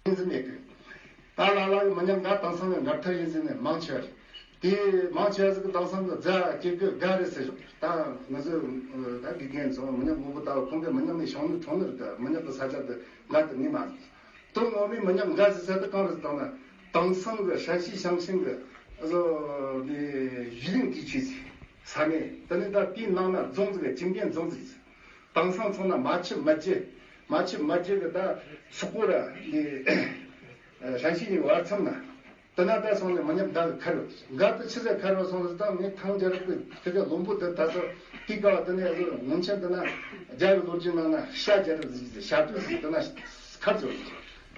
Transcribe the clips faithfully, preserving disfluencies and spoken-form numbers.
ཡིན་ཟིན་མེད་གི། ད་ལ་ལ་གི་མི་ཉག་འགའ་དེང་སང་གི་མགར་ཐར་ཡིན་ཟིན་ནས་མང་ཆེ་བ་རེད། དེ་མང་ཆེ་བ་ཟིག་གི་དེང་སང་གི་རྫ་སྐྱེ་དགུ་དགའ་རེད་ཟེར་བཞག་ད་ང་ཚོ་ད་དགེ་རྒན་ཚོ་མི་ཉག་མང་པོ་ལྟ་བུ་ཁོང་གི་མི་ཉག་ནས་བྱུང་ནི་བྱུང་ནི་རེད། ད་མི་ཉག་གི་ས་ཆ་དེ་འགའ་དེ་ངས་མ་ཟིན། དོན་ངོ་མའི་མི་ཉག་འགའ་ཟིག་ས་དེ་གང་རེད་ཟེར་ན། དེང་སང་གི་ཧྲན་ཤི་ཞང་ཞིང་གི་བཟོ་ནི་ཡུན་རིང་གི་ཆུ་ཟིག་ས་ནས་དེ་ནས་ད་དེའི་ནང་ན་རྫོང་ཟིག་གི་ཅིང་ཀན་རྫོང་ཟིག་ཟིག་དེང་སང་ཚང་ན་མ་ཆུ་མ་རྒྱུ། མ་ཆུ་མ་རྒྱུ་གི་ད་སོག་པོ་ར་ནི་ཧྲན་ཤི་ནི་བར་མཚམས་ན། དེ་ན་ད་སོང་ནས་མི་ཉག་འགའ་གི་ཁར་བ། འགའ་དེ་ཆི་ཟེར་ཁར་བ་སོང་ཟེར་ད་ངས་ཐང་རྒྱལ་རབས་ཀྱི་དེ་ག་ལུང་པོ་དེ་ད་ཚོ་དེ་ག་བ་དེ་ནས་ངོ་མཚར་དེ་ན་རྒྱལ་བའི་ལོ་རྒྱུས་ནང་ན་ཤ་རྒྱལ་རབས་ཟིག་ཟེར་ཤ་དུས་ཟིག་དེ་ན་ཁར་ཚོ་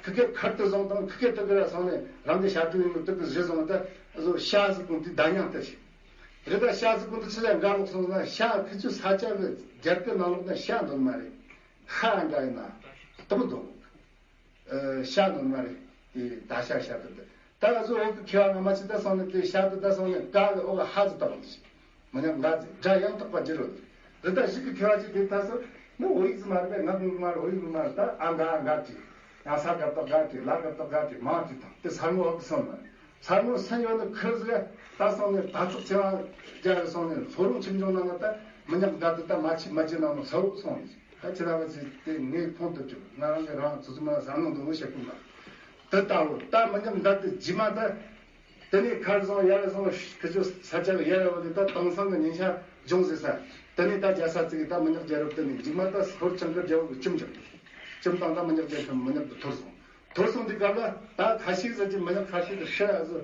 ཁི་ཁེ་ཁར་དེ་བཟུང་དང་ཁི་ཁེ་དེ་ག་ར་སོང་ནས་རང་གི་ཤ་དུས་ཡིན་ནོ་དེ་གི་གཞི་བཟུང་ད་བཟོ་ཤ་ཟིག་གོང་དེ་ད་ཉང་དེ་ཞིག་རེད། ད་ཤ་ཟིག་གོང་དེ་ཆི་ཟེར་འགའ་ལོག་སོང་ན་ཤ་ཁི་ཆུ་ས་ཆ་གི་རྒྱལ་ཁབ་ནང་ལོག་ན་ཤ་འདོན་མ་རེད། ཤ་འགའ་ཡིན་ན་དུམ་འདོན། ཤ་ནོར་མ་རེད། དེ་ད་ཤ་ཤ་དེ་དེ་ད་གཟོད་འོག་གི་མཁས་པ་ང་མ་ཅི་ད་སོང་ནས་དེ་ཤ་དེ་ད་སོང་ནས་ཀ་གི་འོག་ག་ཧ་ཟི་ཏག་ལ་ཞིག་མི་ཉག་འགའ་ཟི་སྒྲ་ཡང་དག་པ་འགྱུར་རོ། དེ་ད་ཞིག་གི་མཁས་པ་ཅིག་དེ་ད་སོ་ནི་བོད་ཡིག་ཟི་མ་རེད་པས། ང་གི་མ་རེད། བོད་ཡིག་མ་རེད། ད་ཨ་འགའ་ཨ་འགའ་ཅིག་ཡང་ས་ག་བཏགས་འགའ་ཅིག་ལ་ག་བཏགས་འགའ་ཅིག་མང་ཅིག་དང་དེ་ས་ངོ་འོག་གི་སོང་མ་རེད། ས་ངོ་སུན་ཡོད་ནི་ཁུར་ཟི་ད་སོང་ནས་ད་ཚོགས་ཆེ་བ་རྒྱ་གི་སོང་ནས་ལྷོ་རོང་ཁྱིམ་སྐྱོང་ནང་ན་ད་མི་ཉག་འགའ་དེ་ད་མ་ཆི་མ་ཅི་ནང་ནས་ས་འོག་སོང་ཡིན། ད་ཁྱེད་རང་གི་དེ་ངས་ཁོང་དུ་བཅུག་ང་རང་གི་རང་ཚོ་ཚོ་མ་བཟང་ནང་དུ་བཤད་ཀུན་ལ། དེ་ལྟ་བུ་ད་མི་ཉམས་འདྲ་དེ་རྗེས་མ་ད། དེ་ནས་ཁར་སོང་ཡར་སོང་ཁི་ཆོ་ས་ཆ་གི་ཡར་བ་དེ་ད་དེང་སང་གི་ཉིན་ཤ་ལྗོངས་ཟེར་ས། དེ་ནས་ད་རྒྱ་ས་ཚིག་གི་ད་མི་ཉག་རྒྱལ་རབས་དེ་ནས་རྗེས་མ་ད་ཧོར་ཆང་གི་རྒྱལ་པོ་གི་ཁྱིམ་བྱུང་། ཁྱིམ་དང་ད་མི་ཉག་རྒྱལ་ཁམས་མི་ཉག་ཏུ་འཐོར་སོང་། འཐོར་སོང་དུས་སྐབས་ལ་ད་ཁ་ཤས་ཟེར་གྱི་མི་ཉག་ཁ་ཤས་དེ་ཧྲི་ཨ་ཟོ་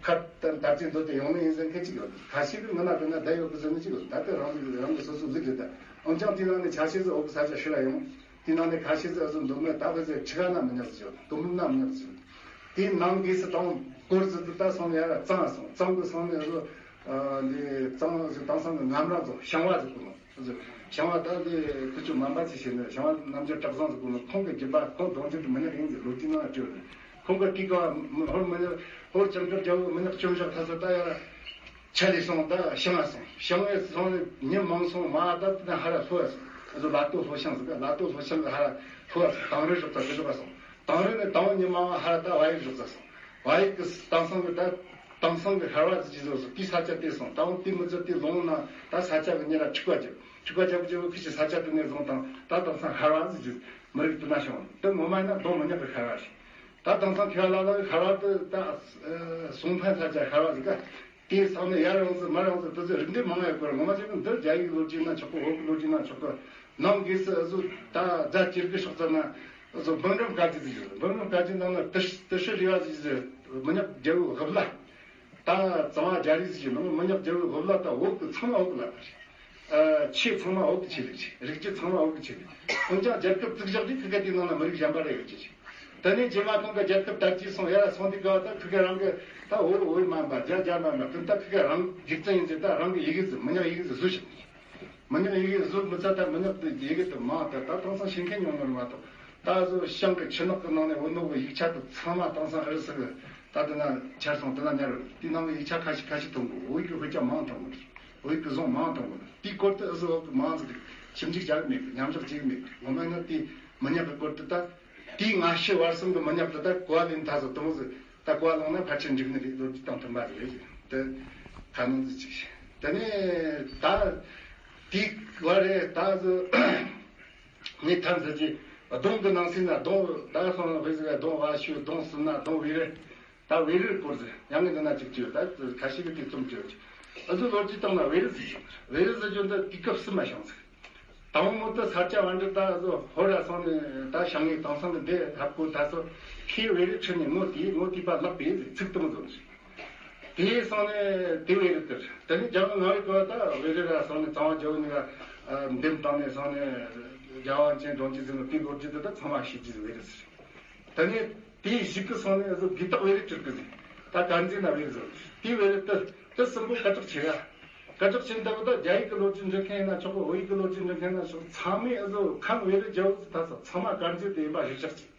ཁ་ད་དར་རྒྱས་མདོ་དེ་ཡོང་ནི་ཡིན་ཟེར་མཁན་གཅིག་ཡོད། ཁ་ཤས་ཀྱིས་ང་ན་དེ་ན་བསྡད་ཡོད་གི་ཟེར་ནི་གཅིག་ཡོད། ད་ལྟ་རང་གི་རང་གི་སོ་སོ་ལུག་རེད། ད་འོན་ཀྱང་དེའི་ནང་ནས་ཆ་ཤས་ཟིག་འོག་གི་ས་ཆ་ཧྲི་ལ་ཡོང་། དེའི་ནང་ནས་ཁ་ཤས་ཟིག་ཨ་ཟོ་མདོ་སྨད་ད་བས་ཟེར་ཁྲི་ཁ་ན་མི་ཉག་ཟེར་ཡོད། དོམ་ན་མི་ཉག་ཟེར་ཡོད། དེའི་ནང་གི་སི་དང་སྐོར་ཟིག་ཏུ་ད་སོང་ཡ་གཙང་སོང་གཙང་གི་སོང་ནས་ཨ་ཟོ་འདི་གཙང་ཟིག་དེང་སང་གི་ངམ་ར་ཟོ་ཤང་བ་ཟིག་གོ་ནོ། ཞང་བ་ད་འདི་ཁུ་ཆུ་མ་འབའ་ཅི་ཞེས་ནས་ཞང་བ་རྣམ་འགྱུར་གྲགས་བཟང་ཟེར་གོ་ནོ། ཁོང་གི་རྒྱུད་པ་ཁོང་གདོང་འགྱུར་དུ་མི་ཉག་ཡིན་ཟེར་ལོ་རྒྱུས་ནང་བྲིས་ཡོད། ཁོང་གི་དུས་སྐབས་ཧོར་མི་ཉག་ཧོར་ཅང་ཀར་རྒྱལ་པོ་མི་ཉག་བཅོམ་བཞག་ཐ་སོ་ད་ཡ་ཆ་ལས་སོང་། ད་ཞང་བ་སོང་། ཞང་བ་སོང་ནས་ཉིན་མང་སོང་མ་ད་དེ་ན་ཧ་ར་ལྷོ་བ་སོང་། ཨ་ཟོ་ལ་ཏོ་ལྷོ་ཤང་ཟེར་ག་ལ་ཏོ་ལྷོ་ཤང་གི་ཧ་ར་ལྷོ་བ་སོང་། དང་རི་རུ་ད་དེ་ཟོ་བ་སོང་། དང་རི་ནས་དང་ཉི་མ་ཧ་ར་ད་བ་ཡིག་རུ་ད་སོང་། བ་ཡིག་གི་དེང་སང་གི་ད་དེང་སང་གི་ཧར་བ་ཟེར་གྱི་བཟོ་སོ་དེའི་ས་ཆ་དེ་སོང་། ད་འོང་དེ་མི་ཚོ་དེ་ལོང་ན་ད་ས་ཆ་གི་ཉེ་ར་འཁྲུག་པ་རྒྱབ། འཁྲུག་པ་རྒྱབ་རྒྱབ་ཁི་ཆི་ས་ཆ་དེ་ནས་བཟུང་དང་ད་དེང་སང་ཧར་བ་ཟེར་གྱི་མི་རིགས་དེ་ན་བྱུང་། དེ་ངོ་མ་ཡིན་ན་གདོང་མི་ཉག་གི་ཧར་བ་ཞིག་ད་དེང་སང་ཁེ་བ་ལ་ལ་གི་ཧར་བ་དེ་ད་སུང་ཕན་ས་ཆ་ཧར་བ་ཟེར་ག་དེའི་ས་ནས་ཡར་ཡོང་ཟིག་མར་ཡོང་ཟིག་དེ་ཚོ་རིགས་འདྲ་མང་ཡོད་པར་ངོ་མ་བྱས་ན་འདིར་རྒྱ་ཡིག་ལོ་རྒྱུས་ན་ཆོག་གི་ཧོར་གི་ལོ་རྒྱུས་ན་ཆོག་གི་ནང་སྒོས་སུ་ཨ་ཟོ་ད་རྫ་སྐྱེ་དགུ་སྲོག་རྩ་ན་ཨ་ཟོ་འབུམ་རམས་དཀར་རྒྱུད་ཟིག་ཡོད། འབུམ་རམས་དཀར་རྒྱུད་ནང་ན་ཏི་ཏི་ཧྲི་རི་བ་ཟིག་ཟེར་མི་ཉག་རྒྱལ་པོའི་དབུ་བླ། ད་གཙང་བ་རྒྱ་རིགས་ཟིག་ཡིན་ནོ། མི་ཉག་རྒྱལ་པོའི་དབུ་བླ་ད་བོད་གི་ཚང་མ་བོད་གི་བླ་ད་རེད། ཆོས་ཚང་མ་བོད་གི་ཆོས་ལུགས་ཆོས། རིག་རྒྱུད་ཚང་མ་བོད་གི་ཆོས་ལུགས། འོན་ཀྱང་རྒྱལ་ཁབ་བཙུགས་བཞག་དུས་ཁི་གེ་དེའི་ནང་ན་མི་རིགས་གཞན་པ་རེ་ཡོད་ཀྱི་ཆོས། དེ་ནས་རྗེས་མ་ཁོང་གི་རྒྱལ་ཁབ་དར་རྒྱས་སོང་ཡར་སོང་དུས་ག་བ་ད་ཁི་གེ་རང་གི་ད་བོད་བོད་མ་འབའ་རྒྱ་རྒྱ་མ་འབའ་དེ་ད་ཁི་གེ་རང་རྒྱུ་རྐྱེན་ཡིན་ཟེར་ད་རང་གི་ཡི་གེ་ཟིག་མི་ཉག་ཡི་གེ་ཟིག་བཟོས་ཤིག་མི་ཉག་ཡི་གེ་བཟོས་མི་ཚད་ད་མི་ཉག་དེ་ཡི་གེ་དེ་མང་དེ་ད་དེང་སང་ཤེས་མཁན་ཉུང་ངུར་མ་གཏོགས་ད་བཟོ་ཤང་གི་ཆུ་ནག་གི་ནང་ནས་བོད་ནོ་གི་ཡིག་ཆ་དེ་ཚང་མ་དེང་སང་ཨ་རི་སི་གི་ད་དེ་ན་ཆར་སོང་དེ་ན་ཉར་རེད། དེའི་ནང་གི་ཡིག་ཆ་ཁ་ཤས་ཁ་ཤས་ཐོན་དགོས། བོད་ཡིག་གི་དཔེ་ཆ་མང་ཐོན་དགོས། བོད་ཡིག་གི་བཟོ་མང་ཐོན་དགོས། དེའི་སྐོར་དུ་ཨ་ཟོ་བོད་གི་མང་ཟིག་ཞིབ་འཇུག་བྱ་གི་མེད་གི་མཉམ་བཞག་བྱེད་གི་མེད་གི་ངོ་མ་ཡིན་ན་དེའི་མི་ཉག་གི་སྐོར་དུ་ད་དེའི་སྔ་ཕྱི་བར་གསུམ་གི་མི་ཉག་དེ་ད་གོ་བ་ལེན་ཐ་ཟོ་དེ་མོ་ཟིག་ད་གོ་བ་བླངས་ན་ཕལ་ཆེར་འགྲིག་ནི་རེད། ལོ་རྒྱུས་དང་མཐུན་པ་རེད། དེ་ཁ་ནང་ཟིག་ཅིག་དེ་ནས་ད་དེའི་བར་རེད་ད་ཟོ། ངས་ཐམས་ཅད་ཀྱི་གདོང་གི་ནང་སྲིད་ན་གདོང་ད་སོང་བའི་ཟིག་གདོང་བ་ཤུ་གདོང་སྲིད་ན་གདོང་བེ་རི། ད་བེ་རིར་སྐོར་ཟིག་ཡང་ངས་འདི་ན་ཅིག་བཅོས་ད་ཁ་ཤས་ཀྱི་དུས་གསུམ་བཅོས་ཀྱི་ཨ་ཟོ་ལོ་རྒྱུས་སྟེང་ན་བེ་རི་ཟིག་བྱུང་། བེ་རི་ཟིག་བྱུང་འདི་དུས་སྐབས་གསུམ་མ་བྱུང་ཟིག་དང་མོ་དུ་ས་སྐྱ་བ་འདི་ད་ཨ་ཟོ་ཧོར་ར་སོང་ནས་ད་བྱང་ངས་དེང་སང་གི་འདི་ལྷབ་གོ་ད་ཚོ་ཁའི་བེ་རི་ཁྲི་ནས་ངོ་དེའི་ངོ་དེའི་པ་ལག་པས་ཟིག་ཚིག་དུ་མི་བཟོ་ཟིག་དེ་སོང་ནས་དེ་བེ་རི་དེར་དེ་ནས་རྒྱ་མི་ང་བའི་སྐབས་ད་བེ་རི་ར་སོང་ནས་གཙང་བ་རྒྱ་བོད་གཉིས་ཀ་འདེམས་བཏང་ནས་སོང་ནས་རྒྱལ་བ་ཅན་འབྲོང་ཆེན་ཟེར་ནས་དེའི་ལོ་རྒྱུས་དེ་ད་ཚང་མ་ཤེས་ཀྱི་བེ་རི་ཟེར། དེ་ནས་དེའི་གཞུག་གི་སོང་ནས་བཟོ་དགེ་སྟག་བེ་རི་གྲུར་གི་ཟེར། ད་དཀར་མཛེས་ན་བེ་རི་ཟེར། དེའི་བེ་རི་དེ་དེ་གསུམ་པོ་སྐད་གྲགས་ཆེ་ག་སྐད་གྲགས་ཆེ་འདྲ་བོ་ད་རྒྱ་ཡིག་གི་ལོ་རྒྱུས་འབྲི་མཁན་ཡིན་ན་ཆོག་གི་བོད་ཡིག་གི་ལོ་རྒྱུས་འབྲི་མཁན་ཡིན་ན་ཆོག་ཚང་མས་བཟོ་ཁམས་བེ་རི་རྒྱ་བོད་ཟེར་ད་ཚོ་ཚང་མ་དཀར་མཛེས་དེ་ཡིན་པ་གཞིར་བཞག་ཅིག་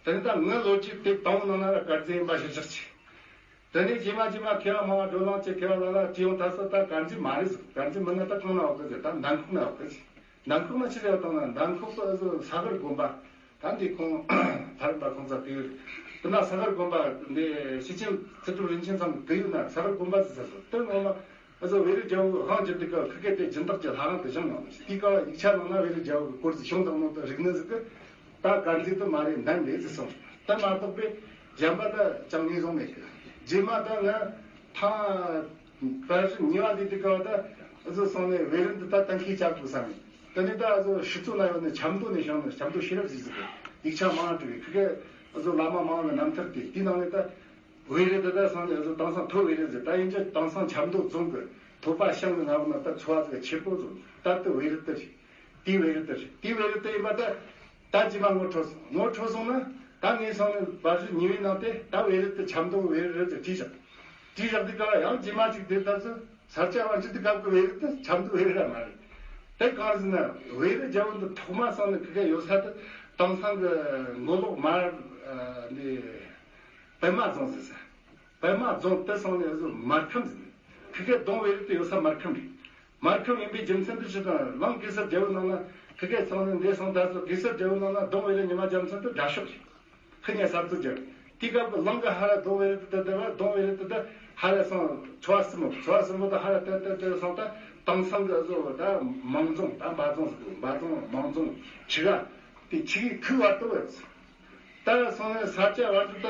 དེ་ནས་ད་ངའི་ལོ་རྒྱུས་དེབ་དང་པོ་ནང་ན་ར་དཀར་མཛེས་ཡིན་པ་གཞིར་བཞག་ཅིག་དེ་ནས་རྗེས་མ་རྗེས་མ་མཁས་པ་མང་བ་བགྲོ་གླེང་བྱས་མཁས་པ་ལ་ལ་དྲིས་ཡོང་ད་སོ་ད་དཀར་མཛེས་མ་རེད་ཟེར། དཀར་མཛེས་མིན་ན་ད་གང་ན་ཡོད་གི་ཟེར། ད་འདན་ཁོག་ན་ཡོད་གི་ཟེར། འདན་ཁོག་ན་ཆི་ཟེར་བ་དང་ན་འདན་ཁོག་ཏུ་ཨ་ཟོ་ས་གར་དགོན་པ་ད་འདི་ཁོང་ཐར་པ་ཁོང་ ས་དེ་ཡོད། དེ་ན་ས་གར་དགོན་པ་འདི་སེ་ཆེན་ཚུལ་ཁྲིམས་རིན་ཆེན་ཚང་གི་ཡུལ་ན་ས་གར་དགོན་པ་ཟེར་ས་སོ། དེ་ངོ་མ་ཨ་ཟོ་བེ་རི་རྒྱལ་པོ་དབང་བསྒྱུར་དུས་སྐབས་ཁི་ཀེ་དེ་སྦྱིན་བདག་གི་ལྷ་ཁང་དུ་བཞེངས་ཡོང་ནས། དེའི་སྐབས་ཡིག་ཆ་ནང་ན་བེ་རི་རྒྱལ་པོ་གི་སྐོར་ཟིག་བྱུང་དང་ནོ་དེ་རིག་ནི་ཟིག་གི་ད་གར་འཛིན་དུ་མ་རེད་འདན་རེད་ཟེར་སོང་། དེ་མ་གཏོགས་པའི་གཞན་པ་ད་ཅང་ངེས་བཟུང་མེད་གི། རྗེས་མ་ད་ང་ཐང་བར་ཉེ་བ་འདི་དུས་སྐབས་ད་ཨ་ཟོ་སོང་ནས་བེ་རི་འདི་ད་གཏན་འཁེལ་བྱ་དགོས་བསམ་ཡིན། དེ་ནས་ད་ཨ་ཟོ་ཧྲི་ཙུ་ན་ཡོད་ནས་ཆབ་མདོ་ནས་བྱུང་ནས་ཆབ་མདོ་ཤེས་རབ་ཟིག་ཟིག་གི་ཡིག་ཆ་མང་བྲིས་གི་ཁི་ཀེ་ཨ་ཟོ་བླ་མ་མང་ལ་རྣམ་ཐར་དེ་དེའི་ནང་ནས་ད། བེ་རི་དེ་ད་སང་ནས་བཟོ་དེང་སང་ཐོ་བེ་རི་ཟེར། ད་ཡིན་ཅི་དེང་སང་ཆབ་མདོ་རྫོང་གི་ཐོ་པ་ཤང་གི་ང་བོ་ན་ད་ཚོ་བ་ཟེར་ཆེ་པོ་རྫོང་ད་དེ་བེ་རི་དེ་རེད། དེ་བེ་རི་དེ་རེད། དེ་བེ་རི་དེ་ཡིན་པ་ད་ད་ཅི་མ་ངོ་འཕྲོད་སོང་། ངོ་འཕྲོད་སོང་ན་ད་ངས་སང་ནས་བར་ཞུ་ཉི་བའི་ནང་དེ་ད་བེ་རི་དེ་ཆབ་མདོ་བེ་རི་རེད་ཟེར་བྲིས་བཞག་བྲིས་བཞག་དེ་ག་ཡང་ཅི་མ་ཅིག་དེ་ད་ཚོ་ས་སྐྱ་པཎ་ཆེན་དེ་སྐབས་ཀྱི་བེ་རི་དེ་ཆབ་མདོ་བེ་རི་ར་མ་རེད། དེ་གང་ཟེར་ན་བེ་རི་རྒྱལ་པོ་འདི་ཐོག་མ་སང་ནས་ཁི་ཀེ་ཡོད་ས་དེ་དེང་སང་གི་མགོ་ལོག་མར་འདི། པདྨ་རྫོང་ཟེར་ས། པདྨ་རྫོང་དེ་སོང་ནས་བཟོ་མར་ཁམས་ཟེར། ཁི་ཀེ་གདོང་བེ་རི་དེ་ཡོད་ས་མར་ཁམས་རེད། མར་ཁམས་ཡིན་པའི་རྒྱུ་མཚན་དེ་ཅི་དང་གླང་གེ་སར་རྒྱལ་པོའི་ནང་ན་ཁི་ཀེ་སོང་ནས་འདི་སོང་ད་སོ་གེ་སར་རྒྱལ་པོའི་ནང་ན་གདོང་བེ་རི་ཉི་མ་རྒྱལ་མཚན་དེ་དགྲ་ཕྱོགས་རེད། ཁི་ཉ་གསར་དུ་རྒྱལ། དེ་སྐབས་ཀྱི་གླང་གི་ཧ་ར་གདོང་བེ་རི་དེ་དེ་བ་གདོང་བེ་རི་དེ་དེ་ཧ་ར་སོང་ཚོ་བ་སྲིན་མོ་ཚོ་བ་སྲིན་མོ་དེ་ཧ་ར་དེ་དེ་དེ་སོང་ད་དེང་སང་གི་བཟོ་ད་མང་རྫོང་ད་འབའ་རྫོང་ཟེར་འབའ་རྫོང་མང་རྫོང་ཆི་ག་དེ་ཆི་གི་ཁུ་བར་དུ་བས། ད་སོང་ནས་ས་སྐྱ་བར་དུ་ད་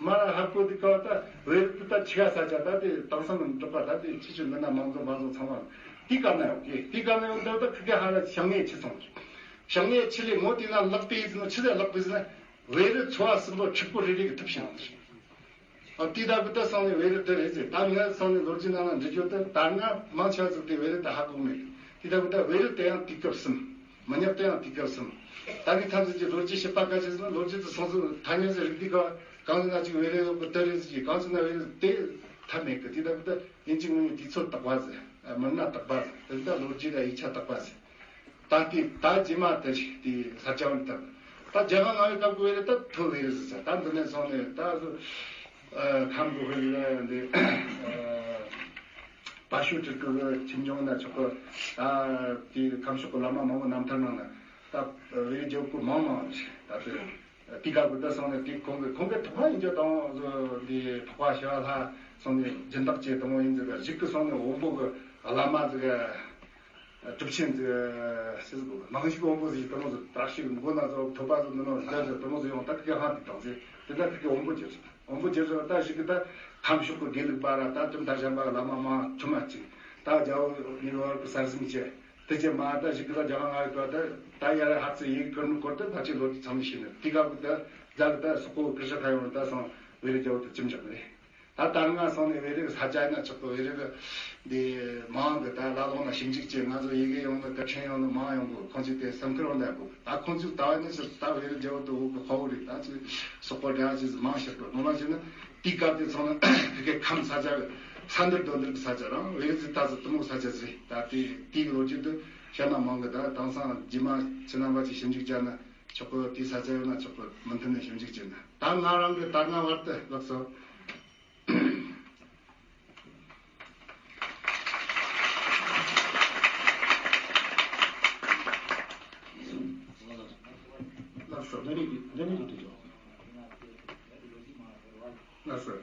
མ་ར་ཧ་གོ་དེ་ཀ་ད་བེ་རི་དུ་ད་ཆི་ག་ས་ཆ་ད་དེ་དེང་སང་འགྲོ་པ་ད་དེ་ཆི་ཆི་མི་ན་མང་རྫོང་མང་རྫོང་ཚང་མ་དེ་ཀ་ན་ཡོད་གི་དེ་ཀ་ན་ཡོད་ད་ད་ཁི་ཀེ་ཧ་ར་ཞང་ངེ་ཆི་སོང་གི་ཞང་ངེ་ཆི་ལས་ངོ་དེ་ན་ལག་པའི་ཟིན་ཆི་ལས་ལག་པའི་ཟིན་བེ་རི་ཚོ་བ་སྲིན་པོ་ཕྱུག་པོ་རེ་རེ་གི་ཐུབ་ཤིང་། ཨ་དེ་ད་བུ་ད་སོང་ནས་བེ་རི་དེ་རེད་ཟེར། ད་ངས་སོང་ནས་ལོ་རྒྱུས་ནང་ལ་འབྲི་རྒྱུ་དེ་ད་ང་མང་ཆེ་བ་ཟིག་དེ་བེ་རི་དེ་ཧ་གོ་མེད། དེ་ད་བུ་ད་བེ་རི་དེ་ཡང་དུས་སྐབས་གསུམ། མི་ཉག་དེ་ཡང་དུས་སྐབས་གསུམ། ད་གི་ཐམས་ཅད་ཀྱི་ལོ་རྒྱུས་ཤེས་པ་ག་ཅི་ཟེར་ན་ལོ་རྒྱུས་དེ་སོང་ཟིག་ཐ་སྙད་ཟིག་རིག་དུས་ག་གང་ཟིག་ན་ཅིག་བེ་རི་ཡོད་གི་དེ་རེད་ཟེར་གི་གང་ཟིག་ན་བེ་རི་དེ་ཐ་མེད་གི། དེ་ད་བུ་ད་ཡིན་གཅིག་མིན་གཉིས་དུས་ཚོད་དག་པ་ཟེར། མི་སྣ་དག་པ་ཟེར། དེ་ད་ལོ་རྒྱུས་ལ་ཡིག་ཆ་དག་པ་ཟེར། ད་ལྟའི་ད་རྗེས་མ་དེ་ཞིག་དེ་ས་ཆ་བ་དང་ད་རྒྱ་གར་ང་བའི་སྐབས་ཀྱི་བེ་རི་ད་ཐོ་བེ་རི་ཟེར་ས། ད་འདི་ནས་སོང་ནས་ད་སུ་ཁམས་གི་བེ་རི་འདི་པ་ཤུ་ཏྲི་ཀི་གི་ཁྱིམ་ཆུང་ན་ཆོག་གི། ད་དེ་ཁམས་ཕྱོགས་ཀྱི་བླ་མ་མང་པོ་རྣམ་ཐར་ནང་ན་ད་བེ་རི་རྒྱལ་པོ་མང་མང་ཞིག་ད་དེ་དེ་སྐབས་ཀྱི་ད་སོང་ནས་དེ་ཁོང་གི་ཁོང་གི་ཐོག་མ་ཡིན་རྒྱུ་དང་འདི་འཕགས་པ་ཞི་བ་ལྷ་སོང་ནས་སྦྱིན་བདག་བྱས་དང་པོ་ཡིན་ཟེར་གི་གཞིག་གི་སོང་ནས་དབོན་པོ་གི་བླ་མ་ཟེར་གི། གྲུབ་ཆེན་ཟེར་ཟེར་གོ་ནང་བཞིན་དབང་པོ་ཟེར་དེ་མོ་ཟེར་བཀྲ་ཤིས་མགོ་ན་ཟེར་ཐོབ་པ་ཟེར་འདི་ནོ་ཟེར་ཟེར་དེ་མོ་ཟེར་ཡོང་ད་དེ་ག་ཧང་དེ་དང་ཟེར་དེ་ད་དེ་ག་དབང་པོ་རྒྱལ་ཟེར་དབང་པོ་རྒྱལ་ཟེར་ད་ཞིག་གི་ད་ཁམས་ཕྱོགས་ཀྱི་དགེ་ལུགས་པ་ར་ད་དེ་ད་གཞན་པ་བླ་མ་མ་ཐུ་མ་ཅིག་ད་རྒྱལ་བོ་ཉི་མ་བར་གྱི་གསར་ཟིན་བྱས་དེ་རྗེས་མ་ད་ཞིག་གི་ད་རྒྱ་གར་ང་བའི་སྐབས་ད་ད་ཡ་ར་ཧ་ཙི་ཡི་གི་ཀར་ནུ་སྐོར་དེ་ཕལ་ཆེར་ལོ་རྒྱུས་ཚང་མ་ཤེས་ནས་དེ་ག་གི་ད་རྒྱ་གི་ད་སོག་པོ་ཀི་ཤ་ཁ་ཡོང་ད་སང་བེ་རི་རྒྱལ་བོ་དེ་ཁྱིམ་བཞག་རེད། ད་ལྟར་ང་སོང་ནས་བེ་རི་གི་ས་ཆ་ན་ཆོག་གི། བེ་རི་གི་འདི་མང་གི་ད་ལ་ལོག་ན་ཞིབ་འཇུག་བྱས་ང་ཚོ་ཡི་གེ་ཡོང་ནི་ཀ་ཕྲེང་ཡོང་ནི་མང་ཡོང་གི། ཁོང་ཚོས་དེ་སེམས་ཁུར་འོང་ད་གོ། ད་ཁོང་ཚོས་ད་ནི་ཟེར་ད་བེ་རི་རྒྱལ་པོ་དེ་འོག་གི་དཔའ་བོ་རེད། ད་ཚོས་སོག་པོ་འདྲ་ཅིག་མང་ཤེས་གི་ངོ་མ་བྱས་ན་དེའི་སྐབས་དེ་ཚོ་ནི་ཕ་གི་ཁམས་ས་ཆ་གི་ས་འདིར་རྡོ་འདིར་གི་ས་ཆ་རང་བེ་རི་ཟིག་ད་ཚོ་དུ་མོ་ས་ཆ་ཟིག་ད་དེ་དེའི་ལོ་རྒྱུས་དེ་བཤད་ན་མང་གི། ད་དེང་སང་རྗེས་མ་ཁྱེད་རྣམ་པ་ཅིག་ཞིབ་འཇུག་བྱས་ན་ཆོག་གི། དེའི་ས་ཆ་ཡོད་ན་ཆོག་གི། མུ་མཐུད་ནས་ཞིབ་འཇུག་བྱས་ན་ད་ང་རང་གི་ད་ང་བར་དུ་ལགས་སོ། ལགས་སོ། འདི་ནི་འདི་ནི་འདི་འདྲ་ལགས་སོ།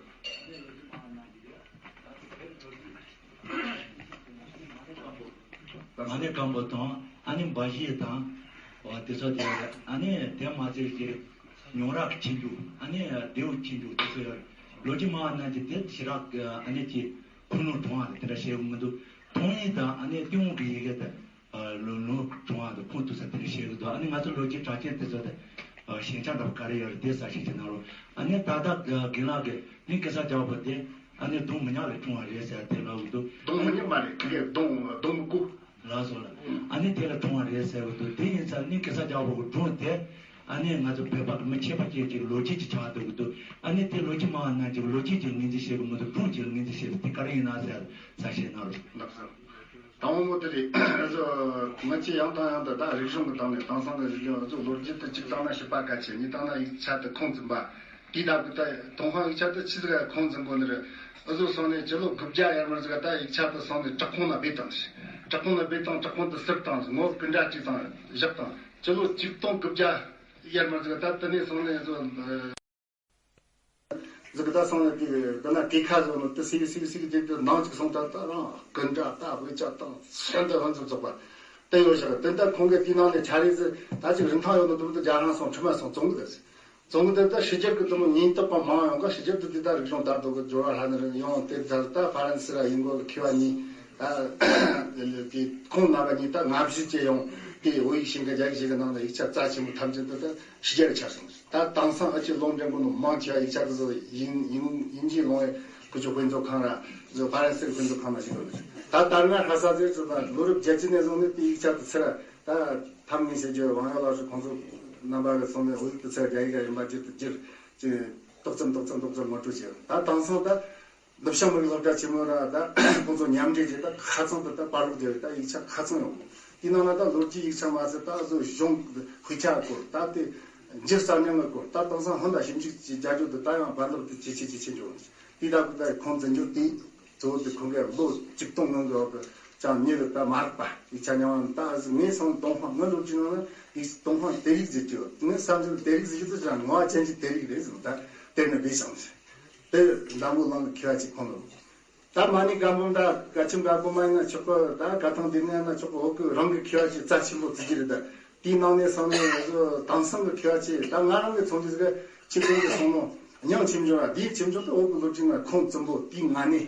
མ་ཎི་སྒམ་པོ་དང་ཨ་ནི་འབའ་ཞིག་དང་། འོ་དེ་ཚོ་དེ་ཨ་ནི་དེ་མ་ཚད་ཀྱི་ཉུང་རག་ཆེན་པོ་ཨ་ནི་ལྡེའུ་ཆེན་པོ་དེ་ཚོ་ཡོད། ལོ་རྒྱུས་མང་བ་རྣམས་ཀྱིས་དེ་ཞེ་དྲག་ཨ་ནི་ཀྱི་ཁུངས་ལུང་དྲངས་པ་དེ་འདྲ་བཤད་ཀྱི་མི་འདུག་ཐོང་ཡིག་དང་ཨ་ནི་ཏུན་ཧོང་གི་ཡི་གེ་དང་ལུང་ལུང་དྲངས་པ་དང་ཁུངས་གཏུགས་ས་དེ་འདྲ་བཤད་ཀྱི་འདུག་ཨ་ནི་ང་ཚོ་ལོ་རྒྱུས་གྲགས་ཅན་དེ་ཚོ་དང་ཞན་ཆ་འདྲ་པོ་ག་རེ་ཡོད་རེད་དེ་གསལ་བཤད་ཅིག་གནང་རོགས། ཨ་ནི་ད་ལྟ་རྒན་ལགས་ཀྱིས་ནི་གེ་སར་རྒྱལ་པོ་དེ་ཨ་ནི་གདོང་མི་ཉག་ལ་འཁྲུངས་པ་རེད་ཟེར་དེ་ལབ་ཀྱི་འདུག་གདོང་མི་ཉག་མ་རེད། དེ་གདོང་གདོང་མི་དགུ། ལགས་སོ་ལགས། ཨ་ནི་དེ་ལ་འཁྲུངས་པ་རེད་ཟེར་གྱི་འདུག་དེ་ཡིན་ཙང་ནི་གེ་སར་རྒྱལ་པོ་གི་སྒྲུང་དེ་ཨ་ནི་ང་ཚོ་བོད་པ་མི་ཁྱད་པར་ཅན་གྱི་ལོ་རྒྱུས་ཅིག་ཆགས་འདུག་གི་འདུག་ཨ་ནི་དེ་ལོ་རྒྱུས་མང་བ་རྣམས་ཀྱི་ལོ་རྒྱུས་ཀྱི་ངོས་འཛིན་བྱེད་ཀྱི་མི་འདུག་སྒྲུང་གི་ངོས་འཛིན་བྱེད་ཀྱི་དེ་ག་རེ་ཡིན་ན་ཟེར་ས་བཤད་གནང་རོགས། ལགས་སོ། དང་པོ་དེ་རེད། ང་ཚོས་ཡང་དང་ཡང་དུ་ད་རིག་གཞུང་གི་སྟེང་ནས་དེང་སང་གི་རིག་གཞུང་ང་ཚོ་ལོ་རྒྱུས་དེ་གཅིག་བཏང་ན་ཞིབ་པ་གལ་ཆེ། གཉིས་བཏང་ན་ཡིག་ཆ་དེ་ཁུངས་བཙུན་པ། དེའི་ལྟ་བུ་ད་ཐོང་ཧང་ཡིག་ཆ་དེ་ཆི་ཟིག་ག་ཁུངས་འཛིན་དགོས་ནི་རེད། འུ་ཚོ་སོང་ནས་སྤྱི་ལོ་དགུ་བརྒྱ་ཡར་མར་ཟིག་ག་ད་ཡིག་ཆ་དེ་སོང་ནས་བྲག་ཁུང་ན་སྦས་བཏང་ཞིག་བྲག་ཁུང་ན་སྦས་བཏང་། བྲག་ཁུང་དེ་ཟུར་བཏང་ངོ་སྐུ་འདྲ་གཅིག་བཏང་བཞག་བཏང་། སྤྱི་ལོ་ཆིག་སྟོང་དགུ་བརྒྱ་ ཡར་མར་ཟིག་ད་དེ་ནས་སོང་ནས་བཟོ། ཟིག་ད་སོང་ནས་དེ་དེ་ན་དེ་ཁ་བཟོ་ནོ་དེ་སིག་སིག་སིག་དེ་དེ་ནང་ཅིག་སོང་ད་ད་རང་ཀུན་དྲ་ད་དབུ་ཅག་དང་ཤིན་ཏུ་ཧོན་ཚུགས་ཚོགས་པ་དེ་ཡོད་ཤག་དེ་ད་ཁོང་གི་དེ་ནང་ནས་ཆ་རེ་ཟིག་ད་ཅིག་རིན་ཐང་ཡོད་ནོ་དུ་དུ་རྒྱ་རང་སོང་ཁྲི་མ་སོང་བཙོང་གི་ཟིག་བཙོང་གི་དེ་ད་ཕྱི་རྒྱལ་གི་དུ་མོ་ཉེན་རྟོག་པ་མང་ཡོང་ག་ཕྱི་རྒྱལ་དུ་དེ་ད་རིག་གཞུང་དར་དུ་གི་འབྱོར་བ་ཧ་ནི་རིང་ཡོང་དེ་ད་ད་ཧྥ་རན་སི་ར་ཡིན་གོ་གི་མཁས་པ་གཉིས་ད་དེ་ཁོང་རྣམ་པ་གཉིས་ད་ང་བཞི་བཅས་ཡོང་དེ་བོད་ཡིག་ཤེས་མཁན་རྒྱ་ཡིག་ཤེས་མཁན་ནང་ལ་ཡིག་ཆ་རྩ་ཆེན་པོ་ཐམས་ཅད་དུ་ད་ཕྱི་རྒྱལ་ལ་ཆ་སོང་། ད་དེང་སང་ཨ་ཅེ་ལུང་འདྲེན་པོ་ནི་མང་ཆེ་བ་ཡིག་ཆ་དེ་ཚོ་ཡིན་ཡིན་ཡིན་གྱི་ལུང་བའི་ཁུ་ཆོ་དཔེ་མཛོད་ཁང་ར་ཟོ་ཧྥ་རན་སིའི་དཔེ་མཛོད་ཁང་ན་ཞིག་ཡོད། ད་ད་སྔ་ཧ་ས་ཟེར་ཚོ་ད་ལོ་རབས་བརྒྱད་ཅུ་ནས་བཟུང་ནས་དེ་ཡིག་ཆ་དེ་ཚུར་ད་ཐམ་ངེས་བྱེད་རྒྱུ་དབང་ཡོད་ལགས་སུ་ཁོང་ཚོ་རྣམ་པ་གི་ཚོགས་ནས་བོད་ཡིག་དེ་ཚུར་རྒྱ་ཡིག་ག་ཡིན་པ་བསྒྱུར་དུ་བསྒྱུར་ཅིག་ཏོག་ཙམ་ཏོག་ཙམ་ཏོག་ཙམ་ངོ་སྤྲོད་བྱས། ད་དེང་སང་ད་ནུབ་བྱང་མི་རིགས་སློབ་གྲྭ་ཆེན་མོ་ར་ད་ཁོང་ཚོ་མཉམ་འབྲེལ་བྱས་ད་ཁ་ཚང་དུ་ད་པར་རོགས་བརྒྱབ་ད་ཡིག་ཆ་ཁ་ཚང་ཡོང་། དེའི་ནང་ན་ད་ལོ་རྒྱུས་ཡིག་ཆ་མ་ཟད་ད་བཟོ་གཞུང་དཔེ་ཆ་སྐོར་ད་དེ་འཇིག་རྩ་ཉམས་ངའི་སྐོར་ད་དེང་སང་ཧོན་ད་ཞིབ་འཇུག་བྱེད་རྒྱ་ཇུག་ཏུ་ད་ཡང་བར་ལོག་ཏུ་ཇེ་ཆེ་ཇེ་ཆེ་འགྲོ་བ་དེ་ད་གི་ད་ཁོང་འཛིན་སྐྱོང་དེ་གཙོ་བོ་དེ་ཁོང་གི་ལོ་གཅིག་སྟོང་སྔོན་གི་འོག་གི་ཅང་མྱི་གི་ད་མ་རག་པ་ཡིག་ཆ་ཉམས་པ་ད་ངས་སོང་ཏུན་ཧོང་ངའི་ལོ་རྒྱུས་ནང་ན་ཡིག་ཏུན་ཧོང་དེ་རིགས་ཟེར་གྱི་ཡོད། ངའི་བསམ་ཚུལ་དེ་རིགས་ཟེར་གྱི་དུ་ཅང་ངོ་བ་ཅན་གྱི་དེ་རིགས་རེད་ཟེར་ད་དེ་ནི་བས་བྱུང་ཟེར། དེ་འདམ་བུ་གླང་གི་མཁས་པ་ཅིག་ཁོང་ལ། ད་མ་ཎི་བཀའ་འབུམ་ད་ག་ཆིམ་ག་གོ་མ་ཡིན་ན་ཆོག་གི་ད་ག་ཐང་འདི་ནས་ན་ཆོག་གི་འོག་གི་རང་གི་མཁས་པ་ཅིག་རྩ་ཆེན་པོ་བརྩི་གི་རེད་ད། དེའི་ནང་ནས་སང་ནས་དེང་སང་གི་མཁས་པ་ཅིག་ད་ང་རང་གི་ཚོང་འདི་ཟིག་ཆིབས་སྒྲུང་གི་སོང་ནོ་ཉང་ཆིབས་འཇོག་ར་དེའི་ཆིབས་འཇོག་ཏུ་འོག་གི་ལོ་རྒྱུས་ན་ཁོང་བཙུན་པོ་དེའི་ང་ནས་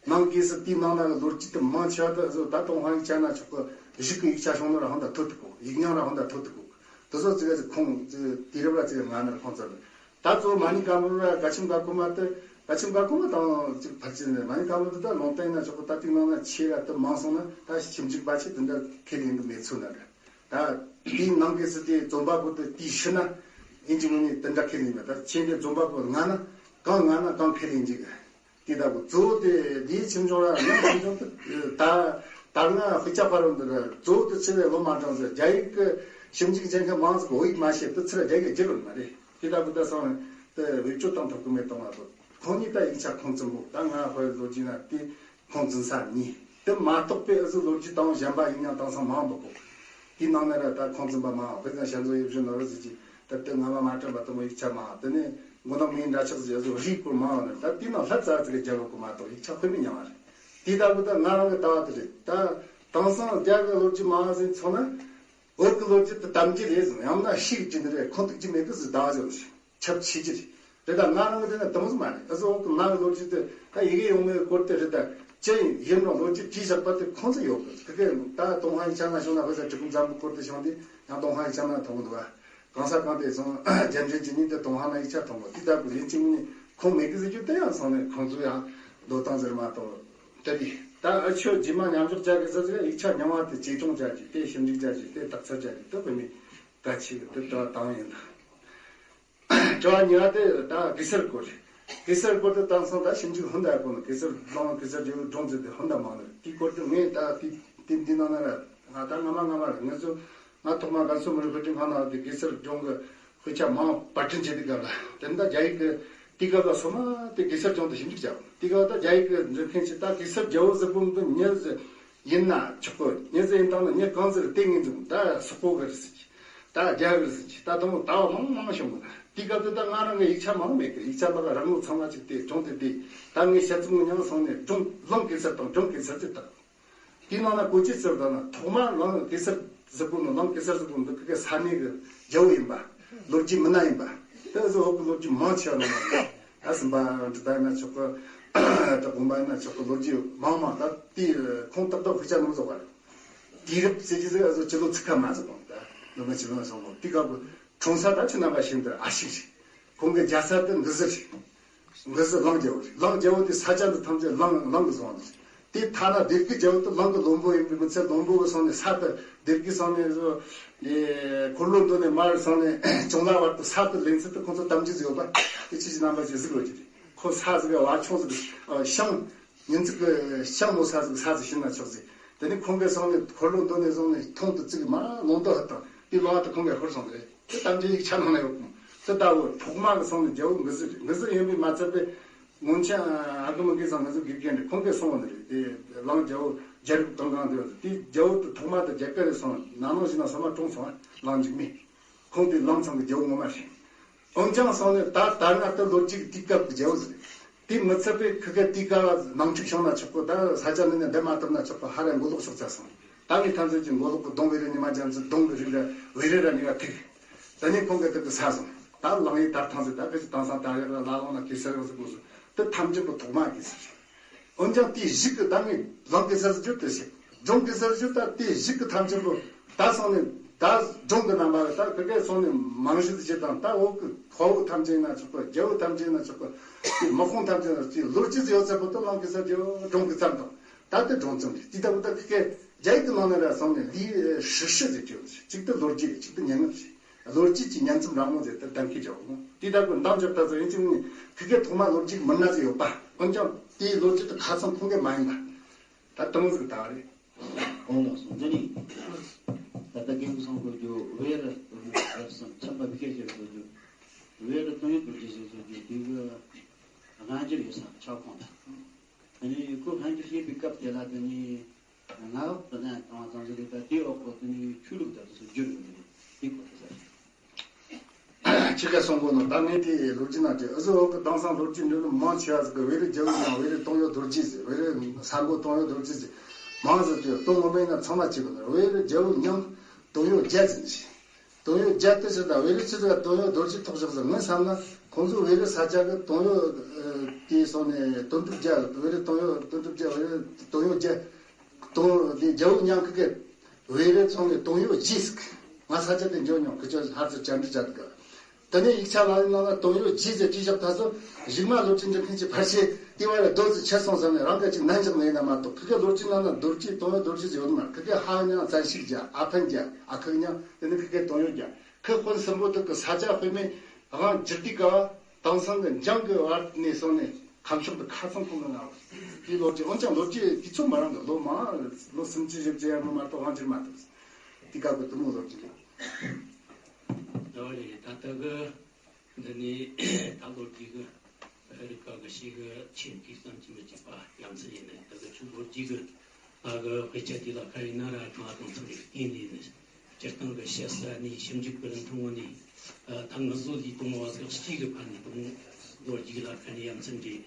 ནང་གི་སི་དེའི་ནང་ན་གི་ལོ་རྒྱུས་དུ་མང་ཆེ་བ་དུ་བཟོ་ད་ཏུན་ཧོང་ཡིག་ཆ་ན་ཆོག་གི་གཞུག་གི་ཡིག་ཆ་སོང་ནོ་ར་ཧོན་ད་ཐོད་དུ་གོ་ཡིག་རྙིང་ར་ཧོན་ད་ཐོད་དུ་གོ་དུ་བཟོ་ཙི་ག་ཙི་ཁོང་དེ་རབ་ར་ཙི་ག་ང་ནར་ཁོང་ཙི་ར། ད་གཙོ་བོ་མ་ཎི་བཀའ་འབུམ་ར་ག་ཆིམ་ག་གོ་མ་དེ་ག་ཆིམ་ག་གོ་མ་དང་ཅིག་ཕལ་ཆེར་ནས་མ་ཎི་བཀའ་འབུམ་དེ་ད་ལུང་བསྟན་ན་ཆོག་གི་ད་ཏིག་ནང་ན་ཆེ་ར་དུ་མང་སོང་ན་ད་ཞིབ་འཇུག་པ་ཆེ་དེ་འདྲ་ཁས་ལེན་གི་མེད་ཚུལ་ན་ར། ད་དེའི་ནང་གི་སི་དེ་རྩོམ་པ་པོ་དེ་དེའི་ཤི་ན་ཨིན་ཇི་ངོས་ནས་དེ་འདྲ་ཁས་ལེན་མེད། ད་ཆེ་འདྲའི་རྩོམ་པ་པོ་ང་ན་གང་ང་ན་གང་ཁས་ལེན་གྱི་གི་དེ་ལྟ་བུ་གཙོ་བོ་དེ་དེའི་ཆིམ་ཆུང་ར་ཡང་ཆིམ་ཆུང་དེ་ད་ད་སྔ་དཔེ་ཆ་ཕ་རོལ་འདི་ར་གཙོ་བོ་དེ་ཆེ་བའི་ལོ་མ་གྲངས་ཟེར་རྒྱ་ཡིག་གི་ཞིབ་འཇུག་བྱེད་མཁན་མང་ཟིག་བོད་ཡིག་མ་ཤེས་དེ་ཚུར་རྒྱ་ཡིག་བསྒྱུར་བ་མ་རེད། དེ་ལྟ་བུ་ད་སང་དེ་བེད་སྤྱོད་བཏང་ཐུབ་གི་མེད་གཏོང་བ་དང་ཁོང་གཉིས་ད་ཡིག་ཆ་ཁོང་བཙུན་པོ་ད་ང་ཧོའི་ལོ་རྒྱུས་ན་དེ་ཁོང་འཛིན་ས་གཉིས་དེ་མ་གཏོགས་པའི་ཨུ་ཚུགས་ལོ་རྒྱུས་དང་གཞན་པ་ཡིན་ཡང་དེང་སང་མང་པོ་གོ། དེའི་ནང་ནས་ར་ད་ཁོང་འཛིན་པ་མང་བས་ཀྱང་ཞལ་འཛོམས་ཡིད་བཞིན་ནོར་བུ་ཟེར་གྱི་ད་དེ་སྔ་མ་མ་དྲན་པ་དུ་མོ་ཡིག་ཆ་མང་དེ་ནས་མགོ་ནག་མིའི་འདྲ་ཆགས་ཟེར་ཡ་ཚོ་རིགས་སྐོར་མང་བ་ནས་ད་དེའི་ནང་ལྷ་རྩ་ཚིག་གི་རྒྱལ་པོ་གོ་མ་གཏོགས་ཡིག་ཆ་དཔེ་མི་ཉམས་བ་རེད། དེ་ལྟ་བུ་ད་ང་རང་གི་ལྟ་བ་དེ་རེད། ད་དེང་སང་རྒྱ་གི་ལོ་རྒྱུས་མང་ཟིན་ཚོ་ན་བོད་གི་ལོ་རྒྱུས་དེ་དམ་གྱི་རེད་ཟེར་ཡང་ན་ཤིག་གི་ནི་རེད་ཁོང་ཐུག་གི་མེད་གི་ཟེར་ལྟ་བ་ཅིག་ཡོད་ཟེར། ཁྱབ་ཆེ་ཆེ་རེད། ད་ང་རང་གི་དེ་ན་དེ་མོ་ཟིག་མ་རེད། ཨ་ཟོ་འོག་གི་ནང་གི་ལོ་རྒྱུས་དེ་ད་ཡི་གེ་ཡོང་མེད་སྐོར་དེ་རེད། ད་ཅི་ཡིན་རུང་ལོ་རྒྱུས་བྲིས་བཞག་པ་དེ་ཁོང་ཚོ་ཡོད་གི་དེ་གས་ད་ཏུན་ཧོང་ཡིག་ཆ་ན་བྱུང་ན་ཧོ་ས་གྲི་གུམ་འཛམ་བུ་སྐོར་དེ་བྱུང་དེ་ཡང་ཏུན་ཧོང་ཡིག་ཆ་ན་མཐོང་གི་འདུག་བ། གང་ས་གང་དེ་སོང་རྒྱ་འདྲེན་གྱི་ཉིན་དེ་ཏུན་ཧོང་ན་ཡིག་ཆ་མཐོང་གི་དེ་ལྟ་བུ་ཡིན་གཅིག་མིན་ཁོང་མེད་གི་ཟེར་རྒྱུ་དེ་ཡང་སོང་ནས་ཁོང་ཚོ་ཡང་འདོད་སྟངས་ཟེར་མ་གཏོགས་དེ་དེ་ད་ཨ་ཆོས་རྗེས་མ་མཉམ་འཇོག་བྱ་གི་ཟེར་ཟེར་ཡིག་ཆ་རྙིང་བ་དེ་ཆེད་སྦྱོང་བྱ་རྒྱུ་དེ་ཞིབ་འཇུག་བྱ་རྒྱུ་དེ་དག་ཚར་བྱ་རྒྱུ་དེ་དཔེ་མི་གལ་ཆེ་གི་དེ་དྲི་བ་དང་ཡིན་ད། དྲི་བ་གཉིས་པ་དེ་ད་གེ་སར་སྐོར་རེད། གེ་སར་སྐོར་དེ་དེང་སང་ད་ཞིབ་འཇུག་ཧོན་ད་ཡག་པོ་ནི་གེ་སར་གླང་གེ་སར་རྒྱལ་པོའི་སྒྲུང་ཟེར་དེ་ཧོན་ད་མང་ནི་རེད། དེའི་སྐོར་དེ་ངས་ད་དེ་དེ་འདི་ནང་ན་ར་ང་ད་སྔ་མ་སྔ་མ་རེད། ང་ཚོ་ང་ཐོག་མ་རྒན་གསོ་མི་རིགས་དཔེ་སྐྲུན་ཁང་ནང་དེ་གེ་སར་སྒྲུང་གི་དཔེ་ཆ་མང་པར་སྐྲུན་བྱེད་དུས་སྐབས་ལ་དེ་ད་རྒྱ་ཡིག་གི་དེའི་སྐབས་ལ་སོ་མ་དེ་གེ་སར་སྒྲུང་དེ་ཞིབ་འཇུག་བྱ་དགོས། དེའི་སྐབས་ད་རྒྱ་ཡིག་གི་འཛིན་མཁན་ཅིག་ད་གེ་སར་རྒྱལ་པོ་ཟེར་པོ་འདི་མྱི་ཟེར། ཡིན་ན་ཆོག་གོ། མྱི་ཟེར་ཡིན་དང་ན་མྱི་གང་ཟེར་དེ་ངེས་འཛུགས་ད་སོག་པོ་གི་རེད་ཟེར་གྱི། ད་རྒྱ་གི་རེད་ཟེར་གྱི། ད་དང་པོ་ད་བ་མང་མང་བྱུང་གི། དེའི་སྐབས་དུ་ད་ང་རང་གི་ཡིག་ཆ་མང་མེད་གི། ཡིག་ཆ་ལ་རང་ལུགས་ཚང་མ་ཅིག་དེ་གྲོང་དེ་དེ་ད་ངས་བཤད་ཚུལ་ངོ་མྱང་སོང་ནས་སྒྲུང་གླང་གེ་སར་དང་སྒྲུང་གེ་སར་ཅིག་བཏགས། དེའི་ནང་ན་གོ་ཅི་ཟེར་ད་ན་ཐོག་མར་གླང་གེ་སར་ཟེར་གོ་ནོ་གླང་གེ་སར་ཟེར་གོ་འདི་གི་ས་གནས་གི་རྒྱལ་པོ་ཡིན་པ། ལོ་རྒྱུས་མི་སྣ་ཡིན་པ། དེ་ཚོ་འོག་གི་ལོ་རྒྱུས་མང་ཆེ་བ་ནང་ན། ད་སེམས་པ་འདྲི་ད་ཡིན་ན་ཆོག་གི། ད་དགོན་པ་ཡིན་ན་ཆོག་གི། ལོ་རྒྱུས་མང་མང་ད་དེ་ཁོང་ཏག་ཏག་དཔེ་ཆ་ནང་བཟོ་བ་རེད། དུས་རབས་ཟེར་གྱི་ཟེར་ཨ་ཟོ་སྤྱི་ལོ་ཚིག་ཁ་མ་ཟེར་གོང་ད་ལོ་མ་སྤྱི་ལོ་སོང་གོང་དེ་སྐབས་གི་གྲོང་ས་ད་ཁྱེད་རྣམ་པ་ཤེས་འདིར་ཨ་ཤིག་རེད། ཁོང་གི་རྒྱལ་ས་དེ་འདི་ཟེར་རེད། འདི་ཟེར་གླང་རྒྱལ་པོ་རེད། གླང་རྒྱལ་པོ་དེ་ས་ཆ་འདི་ཐམས་ཅད་གླང་གླང་གི་བཟོ་བ་རེད། དེ་ཐ་ན་སྡེ་དགེ་རྒྱལ་པོ་དེ་གླང་གི་བློན་པོ་ཡིན་པའི་མི་ཚད་བློན་པོ་གི་སོང་ནས་ས་དེ་སྡེ་དགེ་སོང་ནས་བཟོ། ཨེ་འཁོར་ལོ་འདོན་ནས་མར་སོང་ནས་ཅུང་ལ་བར་དུ་ས་དེ་ལེན་ཚུལ་དེ་ཁོང་ཚོ་དམ་བཅའ་ཟིག་ཡོད་པ། དེ་ཁྱེད་ཀྱི་རྣམ་པ་ཅིག་གཟིགས་དགོས་ཀྱི་རེད། ཁོ་ས་ཟིག་ག་བ་ཆུང་ཟིག་གི་ཤང་། ཉིན་ཅིག་གི་ཤང་མོ་ས་ཟིག་ས་ཟིག་ཤིན་ན་ཆོག་ཟིག་དེ་ནས་ཁོང་གིས་སོང་ནས་འཁོར་ལོ་འདོན་ནས་སོང་ནས་ཐུང་དུ་བརྩིགས་མ་ལོང་དུ་ཧ་དང་དེ་ལོང་བ་དེ་ཁོང་གིས་ཧུར་སོང་རེད། དེ་དམ་བཅའ་ཡིག་ཆ་ནང་ན་ཡོད་ཁོང་། དེ་ལྟ་བུ་ཐོག་མ་གི་སོང་ནས་རྒྱལ་པོ་འགི་ཟིག་རེད། འགི་ཟིག་ཡིན་པའི་མ་ཚད་པའི། སྔོན་ཆད་ཨ་ཁུ་མི་དགེ་ཚང་ང་ཚོ་དགེ་རྒན་རེད། ཁོང་གིས་གསུངས་པ་ནི་རེད། དེ་གླང་རྒྱལ་པོ་རྒྱལ་རབས་དང་གང་དེ་དེ་རྒྱལ་པོ་དེ་ཐོག་མ་དེ་རྒྱལ་ཁབ་རེད་སོང་ན་ནང་ཞིག་ན་ས་མ་གྲོངས་སོང་ཨ་གླང་འཇིགས་མེད། ཁོང་དེ་ལང་ཚང་གི་རྒྱལ་པོ་ངོ་མ་རེད། འོན་ཀྱང་སོང་ནས་ད་ད་སྔ་ད་ལོ་རྒྱུས་ཀྱི་དུས་སྐབས་ཀྱི་རྒྱལ་པོ་ཟིག་རེད། དེ་མི་ཚད་པའི་ཁི་གེ་དུས་སྐབས་ནང་འཁྲུག་བྱུང་ན་ཆོག་གི། ད་ས་ཆ་ནས་ནས་འདི་མ་ཐུབ་ན་ཆོག་གི། ཧ་ར་མགོ་ལོག་ཕྱོགས་ཚ་སོང་། ད་ངས་ཐམས་ཅད་ཀྱི་མགོ་ལོག་གི་གདོང་བེ་རེ་ཉི་མ་རྒྱ་མཚོ་གདོང་གི་རིགས་ལ་བེ་རེ་ར་ཉི་མ་ཐུག་དེ་ནས་ཁོང་གིས་དེ་གི་ས་སོང་། ད་ལང་ཡི་དར་ཐང་ཟིག་ད་གི་ཅི་དང་སང་ད་ཡག་ར་ལ་ལོང་ན་གེ་སར་ཡང་ཟིག་གོ་སོང་། དེ་ཐམས་ཅད་པོ་ཐོག་མ་གི་ཟིག་འོན་ཀྱང་དེའི་གཞུག་གི་ད་ངས་ལང་གེ་སར་ཟིག་ཡོད་དེ་ཟིག་སྒྲུང་གེ་སར་ཟིག་ད་དེའི་གཞུག་གི་ཐམས་ཅད་པོ་ད་སོང་ནས་ད་སྒྲུང་གི་རྣམ་པ་ད་གི་གེ་སོང་ནས་མང་ཤོས་ཟིག་བྱེད་དང་། ད་འོག་གི་དཔའ་བོ་ཐམས་ཅད་ན་ཆོག་གི། རྒྱལ་པོ་ཐམས་ཅད་ན་ཆོག་གི། དེ་དམག་དཔུང་ཐམས་ཅད་ན་ཆོག་གི། ལོ་རྒྱུས་ཟིག་ཡོད་ཚད་པོ་ད་ལང་གེ་སར་གྱི་སྒྲུང་གི་ཙམ་དང་། ད་དེ་སྒྲུང་ཙམ་རེད། དེ་ད་བུ་ད་ཁི་གེ་རྒྱ་ཡིག་གི་ནང་ན་ར་སོང་ནས་ལི་ཧྲི་ཧྲི་ཟེར་གྱི་ཡོད། གཅིག་ཏུ་ལོ་རྒྱུས་རེད། གཅིག་ཏུ་སྙན་ངག་རེད། ལོ་རྒྱུས་ཀྱི་སྙན་རྩོམ་རང་མོ་ཟེར་ཏེ་གཏམ་ཁྱེད་ཅག་དེ་ད་གི་འདང་རྒྱག་ད་ཚོ་ཡིན་གཅིག་ནི་ཁི་གེ་ཐོག་མ་ལོ་རྒྱུས་མི་སྣ་ཟིག་ཡོད་པ། འོན་ཀྱང་དེའི་ལོ་རྒྱུས་དེ་ཁ་ཚང་ཁོང་གི་མ་ཡིན་པ། ད་དུང་ཟིག་ད་རེད། གོང་ལ་སོང་། འདི་ནི་ད་ལྟ་རྒན་གསུང་གོ་རྒྱུ་བེ་རི་རབ་གསུམ་ཆམ་པ་བི་ཁེ་ཞེས་གསུང་རྒྱུ། བེ་རི་དོན་ཡོད་རྡོ་རྗེ་ཞེས་གསུང་རྒྱུ་དེ་གི་སྔ་འགྱུར་ཡོད་ས་ཆགས་ཁོང་དང་། ཨ་ནི་ཁོ་སྔ་འགྱུར་བཤད་པའི་སྐབས་དེ་ལ་དེ་ནི་ང་བ་ན་དང་བ་ཙམ་ཞིག་རེད། ད་དེའི་འོག་གོ་དེ་ནི་ཆོས་ལུགས་དང་དེ་ཚོ་བསྒྱུར་ཡོང་གི་རེད། དེ་གོ་ཐུབ་ས་རེད། ཁྱེད་ཀ་གསུང་གོ་ནོ་ད་ངས་དེ་ལོ་རྒྱུས་ནང་དེ་ཨ་ཟོ་འོག་གི་དེང་སང་ལོ་རྒྱུས་འདི་ནི་མང་ཆེ་བ་ཟིག་གི་བེ་རི་རྒྱལ་པོ་མྱང་། བེ་རི་དོན་ཡོད་རྡོ་རྗེ་ཟེར། བེ་རི་ས་མགོ་དོན་ཡོད་རྡོ་རྗེ་ཟེར། མང་ཟིག་དེ་དོན་ངོ་མ་ཡིན་ན་ཚང་མ་གཅིག་གི་ནི་བེ་རི་རྒྱལ་པོ་མྱང་དོན་ཡོད་བརྒྱད་ཟེར་ནི་ཞིག་དོན་ཡོད་བརྒྱད་དེ་ཟེར་ད་བེ་རི་ཆི་ཟིག་དོན་ཡོད་རྡོ་རྗེ་ཐོགས་བཞག་ཟིག་ངོས་བསམ་ན་ཁོང་ཚོ་བེ་རི་ས་ཆ་གི་དོན་ཡོད་དེ་སོང་ནས་དོན་གྲུབ་བརྒྱད། བེ་རི་དོན་ཡོད་དོན་གྲུབ་བརྒྱད། བེ་རི་དོན་ཡོད་བརྒྱད། དོན་དེ་རྒྱལ་པོ་མྱང་ཁི་གེ་བེ་རི་ཚང་ནས་དོན་ཡོད་བརྒྱད་ཟིག་ང་ས་ཆ་དེ་འཇོག་མྱོང་། ཁི་ཆོ་ཧར་ཚུར་བཅར་འདྲི་བྱ་དུ་ག་དེ་ནས་ཡིག་ཆ་ལ་ནང་ལ་དོན་ཡོད་བརྒྱད་ཟེར་ཅི་བཞག་ད་སོ་གཞུག་མ་ལོ་རྒྱུས་འབྲི་མཁན་གྱི་ཕལ་ཆེར་དེ་བ་ལ་རྡོ་ཟིག་ཆད་སོང་བསམ་ནས་རང་ག་ཅིག་ནན་ཞག་ནས་ཡིན་ན་མ་གཏོགས། ཁི་གེ་ལོ་རྒྱུས་ནང་ན་རྡོ་རྗེ་དོན་ཡོད་རྡོ་རྗེ་ཟེར་ཡོད་མ། ཁི་གེ་ཧ་ཉང་བཙན་ཤུགས་རྒྱ། ཨ་ཕན་རྒྱ། ཨ་ཁུ་ཉང་། དེ་ནི་ཁི་གེ་དོན་ཡོད་རྒྱ། ཁི་དཔོན་གསུམ་པོ་དག་གི་ས་ཆ་དཔེ་མེད་དབང་བསྒྱུར་དུས་ག་བ་དེང་སང་གི་འཇང་གི་བར་ནས་སོང་ནས་ཁམས་ཕྱོགས་དུ་ཁ་ཚང་ཁོང་གི་ང་བ་དེའི་ལོ་རྒྱུས། འོན་ཀྱང་ལོ་རྒྱུས་དུས་ཚོད་མ་རང་གི་ལོ་མང་ལོ་སུམ་ཅུ་བཞི་བཅུ་ཡར་མར་མ་གཏོགས་དབང་བསྒྱུར་མ་ཐུབ། དེ་ག་གི་དུ་མོ་ལོ་རྒྱུས་རེད། ད་བ་རེད། ད་ལྟ་གི་འདི་ནི་ད་ལོ་རྒྱུས་ཀྱི་རིག་པ་གི་ཤེས་གི་ཆེན་གྱི་བསམ་གྱིས་མི་ཁྱབ་པ་ཡ་མཚན་ཡིན་ནི། ད་གི་ཆུ་ལོ་རྒྱུས་ཀྱི་ཨ་གི་དཔེ་ཆ་དེ་ལ་ཁ་ཡིན་ན་ར་ང་དང་ཚང་གི་བལྟས་ནས་ནི་སྤྱིར་བཏང་གི་བཤད་ས་ནས་ཞིབ་འཇུག་གི་རིན་ཐང་ངོ་ནས་ཨ་ད་ང་ཚོ་ལས་དང་བ་གི་སྤྱི་གི་ཕན་ནི་དང་ལོ་རྒྱུས་ལ་ཁ་ནས་ཡ་མཚན་རེད།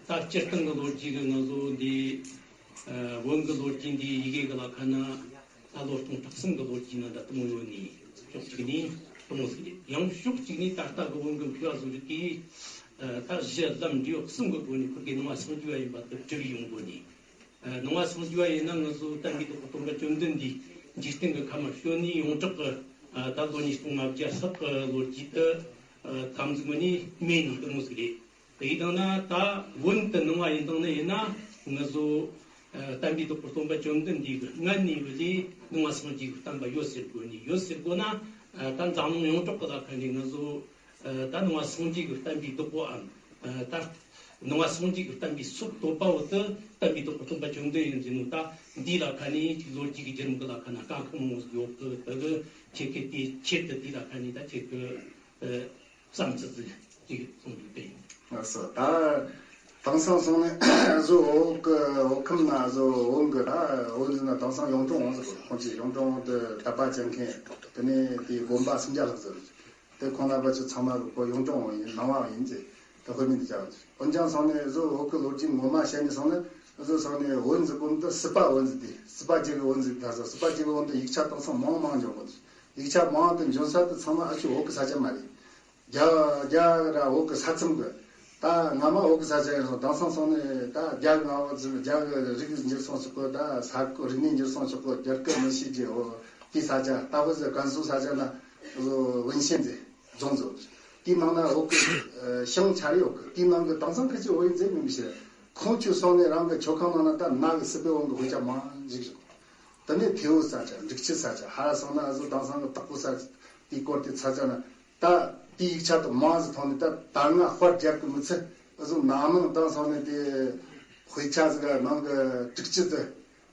ད་སྤྱིར་བཏང་གི་ལོ་རྒྱུས་ཀྱི་ང་ཚོ་འདི་ཨ་བོན་གི་ལོ་རྒྱུས་འདི་ཡི་གེ་གི་ལ་ཁ་ན། ད་ལོ་སྟོང་ཕྲག་གསུམ་གྱི་ལོ་རྒྱུས་ནང་ད་དུ་མོ་ཡོད་ནི་ཕྱོགས་གཅིག་ནས་དུ་མོ་ཟིག་རེད། ཡང་ཕྱོགས་གཅིག་ནས་ད་ལྟ་གི་བོན་གྱི་མཁས་པ་ཚོ་རིགས་ཀྱིས་ད་གཞི་ལམ་འབྲས་བུ་གསུམ་གྱི་སྒོ་ནས་ཁོ་གི་ནང་པ་སངས་རྒྱས་པ་ཡིན་པ་དེ་བྲི་བའི་ཡོང་སྒོ་ནས། ནང་པ་སངས་རྒྱས་པ་ཡིན་ན་ང་ཚོ་བསྟན་པའི་ཐོག་སྟོན་པ་བཅོམ་ལྡན་འདས་འཇིག་རྟེན་གྱི་ཁམས་བྱོན་ནས་ཡོངས་གྲགས་ཀྱི་ད་ལོ་ཉིས་སྟོང་ལྔ་བརྒྱ་ལྷག་གི་ལོ་རྒྱུས་དེ་དམ་འཛིན་ནས་མེད་ནི་དུ་མོ་ཟིག་རེད། དེ་ཡིན་དང་ན་ད་བོན་དུ་ནང་པ་ཡིན་དང་ནི་ཡིན་ན་ང་ཚོ་ཨ་བསྟན་པའི་ཐོག་གི་སྟོན་པ་བཅོམ་ལྡན་འདས་ཀྱི་སྔ་ནས་བུ་ལས་ནང་པ་སངས་རྒྱས་ཀྱི་བསྟན་པ་ཡོད་ཟེར་དགོས་ནི། ཡོད་ཟེར་དགོས་ན་ཨ་ད་འཛམ་གླིང་ཡོངས་གྲགས་ཀྱི་ལ་ཁ་ནས་ང་ཚོ་ཨ་ད་ནང་པ་སངས་རྒྱས་ཀྱི་བསྟན་པའི་བདག་པོའམ་ཨ་ད་ནང་པ་སངས་རྒྱས་ཀྱི་བསྟན་པའི་སྲོལ་གཏོད་པ་བོ་དེ་བསྟན་པའི་ཐོག་གི་སྟོན་པ་བཅོམ་ལྡན་འདས་ཡིན་ཟེར་ནོ། ད་འདིའི་ལ་ཁ་ནས་ཅིག་ལོ་རྒྱུས་ཀྱི་བརྒྱུད་རིམ་གྱི་ལ་ཁ་ན་དཀའ་ཁག་མང་བོ་ཟིག་ཡོད་གི། དེ་གི་ཁྱེད་ཀྱི་དེ་ཆེད་དུ་འདིའི་ལ་ཁ་ནས་ད་ཁྱེད་ཀྱི་ཨ། བསམ་ཚུལ་ཅིག་གསུང་རྒྱུ་དེ་ཡིན། ལགས་སོ། ད་དེང་སང་སོང་ནས་བཟོ་འོག་གི་འོག་ཁམས་ན་བཟོ་འོན་གི་ད་འོན་ཟིན་ན་དེང་སང་གཡུང་དྲུང་འོང་ཟེར་གོ། ཁོང་ཚོས་གཡུང་དྲུང་འོང་དུ་དད་པ་བྱེད་མཁན་དེ་ནས་དེའི་དགོན་པ་སུམ་བརྒྱ་ལྷག་ཟེར། དེ་ཁོང་རྣམ་པ་ཚོ་ཚང་མ་གི་གོ་གཡུང་དྲུང་འོང་ཡིན་ནང་པ་ཡིན་ཟེར་དེ་དཔེ་མི་འདི་བྱ་བ་ཟེར། འོན་ཀྱང་སོང་ནས་བཟོ་འོག་གི་ལོ་རྒྱུས་ངོ་མ་བཤད་ནས་སོང་ན་བཟོ་སོང་ནས་འོན་ཟེར་གོ་འདི་སྲིད་པ་འོན་ཟེར། དེ་སྲིད་པ་རྒྱལ་གི་འོན་ཟེར། ད་སོ་སྲིད་པ་རྒྱལ་གི་འོན་དུ་ཡིག་ཆ་དེང་སང་མང་མང་འབྱོར་གོ། ཡིག་ཆ་མང་དུ་འབྱོར་ས་དེ་ཚང་མ་ཨ་ཆུ་འོག་གི་ས་ཆ་མ་རེད། རྒྱ་རྒྱ་ར་འོག་གི་ས་མཚམས་གི། ད་སྔ་མ་འོག་གི་ས་ཆ་ཡིན་སོང་། དེང་སང་སོང་ནས་ད་རྒྱ་གི་ང་འོག་ཚུར་རྒྱ་གི་རིགས་འགྱུར་སོང་ཆོག་གི། ད་ས་ཁུལ་རིག་གནས་འགྱུར་སོང་ཆོག་གི། རྒྱ་སྐད་མི་ཤེས་ཀྱི་འོ་དེའི་ས་ཆ་ལྟ་བུ་ཟེར་ཀན་སུའུ་ས་ཆ་ན་ཝུན་ཤན་ཟེར་རྫོང་ཟེར། དེའི་ནང་ན་འོག་གི་ཤང་ཆ་རེ་འོག་གི་དེའི་ནང་གི་དེང་སང་ཁ་ཆེ་འོ་ཡིན་ཟེར་མི་མི་ཤེས། ཁོང་ཆུ་སོང་ནས་རང་གི་མཆོད་ཁང་ནང་ན་ད་ན་གི་སྲིད་པའི་དབང་གི་དཔེ་ཆ་མང་ཞིག་བཞག་དེ་ནས་ཐེའུ་ས་ཆ་འབྲུག་ཆུ་ས་ཆ་ཧ་སོང་ན་ཨ་ཟོ་དེང་སང་གི་དྭགས་པོ་ས་ཆ་དེའི་སྐོར་དེ་ཚ་ཆ་ན། ད་དེའི་ཡིག་ཆ་དུ་མང་ཟིག་ཐོན་ནས་ད་ད་སྔ་དཔར་རྒྱབ་གི་མི་ཚེ་ཨ་ཟོ་ནང་ནང་དང་སོང་ནས་དེ་དཔེ་ཆ་ཟིག་ག་ནང་གི་དྲུག་ཅུ་དུ་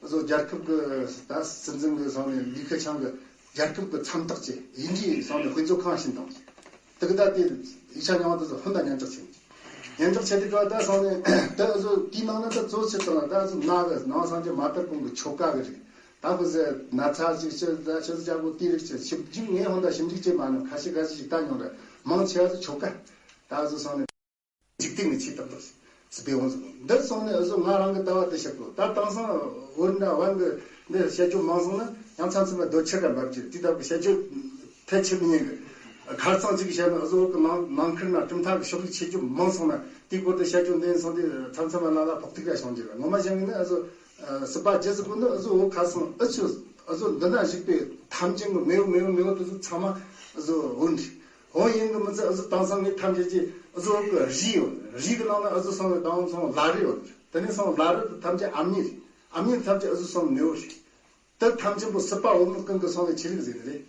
ཨ་ཟོ་རྒྱལ་ཁབ་གི་ད་སྲིད་འཛིན་གི་སོང་ནས་ལི་ཁེ་ཆང་གི་རྒྱལ་ཁབ་གི་མཚམས་རྟགས་ཀྱི་ཡིན་གྱི་སོང་ནས་དཔེ་མཛོད་ཁང་ཞིག་དང་། དེ་གི་ད་དེ་ཡིག་ཆ་རྙིང་བ་དེ་ཚོ་ཧོན་ད་ཉན་ཅག་ཆེ། ཉན་ཅག་ཆེ་དེ་ག་ད་སོང་ནས་ད་ཨ་ཟོ་དེའི་ནང་ན་ད་གཙོ་ཆེ་དང་ད་ཨ་ཟོ་ན་གི་ནང་སང་ཆེ་མ་དར་གོང་གི་ཆོ་ག་གི་རིགས། ད་ཁོ་ཚོས་ན་ཚ་ཅིག་ཅི་ད་ཆུ་ཚོད་ཅག་པོ་དེ་རིགས་ཅི་ཞིབ་འཇུག་ངས་ཧོན་ད་ཞིབ་འཇུག་བྱེད་མ་ནུས། ཁ་ཤས་ཁ་ཤས་ཤིག་ད་མྱོང་རེད། མང་ཆེ་བ་ཚོ་ཆོ་ག་ད་བཟོ་སོང་ནས་འཇིག་རྟེན་ནས་ཆེ་ཏག་ཏག་སི་པའི་འོང་ཟིག་འདིར་སོང་ནས་བཟོ་ང་རང་གི་ལྟ་བ་དེ་བཤད་དགོས། ད་དེང་སང་བོད་འདྲ་བན་གི་འདི་བཤད་རྒྱུ་མང་སོང་ན་ཡང་མཚམས་མཚམས་ལ་རྡོ་ཆེ་ག་འབབ་རྒྱུ་དེ་ལྟ་བུ་བཤད་རྒྱུ་ཐལ་ཆེ་མི་ཉན་གི། ཁ་རྩང་གཅིག་བཤད་ན་བཟོ་བོད་གི་ནང་ནང་ཁུལ་ན་གྲུབ་མཐའ་གི་ཕྱོགས་རིས་ཆེ་རྒྱུ་མང་སོང་ན་དེའི་སྐོར་དུ་བཤད་རྒྱུ་འདི་སོང་དུས་མཚམས་མཚམས་ལ་ལ་ཕོག་ཐུག་ར་བྱུང་རྒྱུ་རེད། ངོ་མ་བཤད་ངེས་ན་བཟོ། ཨ། སྲིད་པ་རྒྱལ་སྲིད་ཀུན་ཏུ་ཨ་ཟོ་འོ་ཁ་སང་ཨ་ཆུ་ཨ་ཟོ་འདི་ན་བཞུགས་པའི་ཐམས་ཅད་ཀྱི་མེའོ་མེའོ་མེའོ་དེ་ཚོ་ཚང་མ་ཨ་ཟོ་འོན་ཏེ། འོན་ཡིན་གི་མི་ཚེ་ཨ་ཟོ་དེང་སང་ངས་ཐམས་ཅད་ཀྱི་ཨ་ཟོ་འོ་གི་རི་ཡོད། རི་གི་ནང་ན་ཨ་ཟོ་སོང་བའི་དང་སོང་ལ་རི་ཡོད། དེ་ནས་སོང་ལ་རི་དེ་ཐམས་ཅད་ཨ་མྱེས་རེད། ཨ་མྱེས་ཐམས་ཅད་ཨ་ཟོ་སོང་མེའོ་རེད། དེ་ཐམས་ཅད་པོ་སྲིད་པ་འོ་མ་ཀུན་གྱི་སོང་ནས་ཆི་ལིག་ཟེར་ནི་རེད།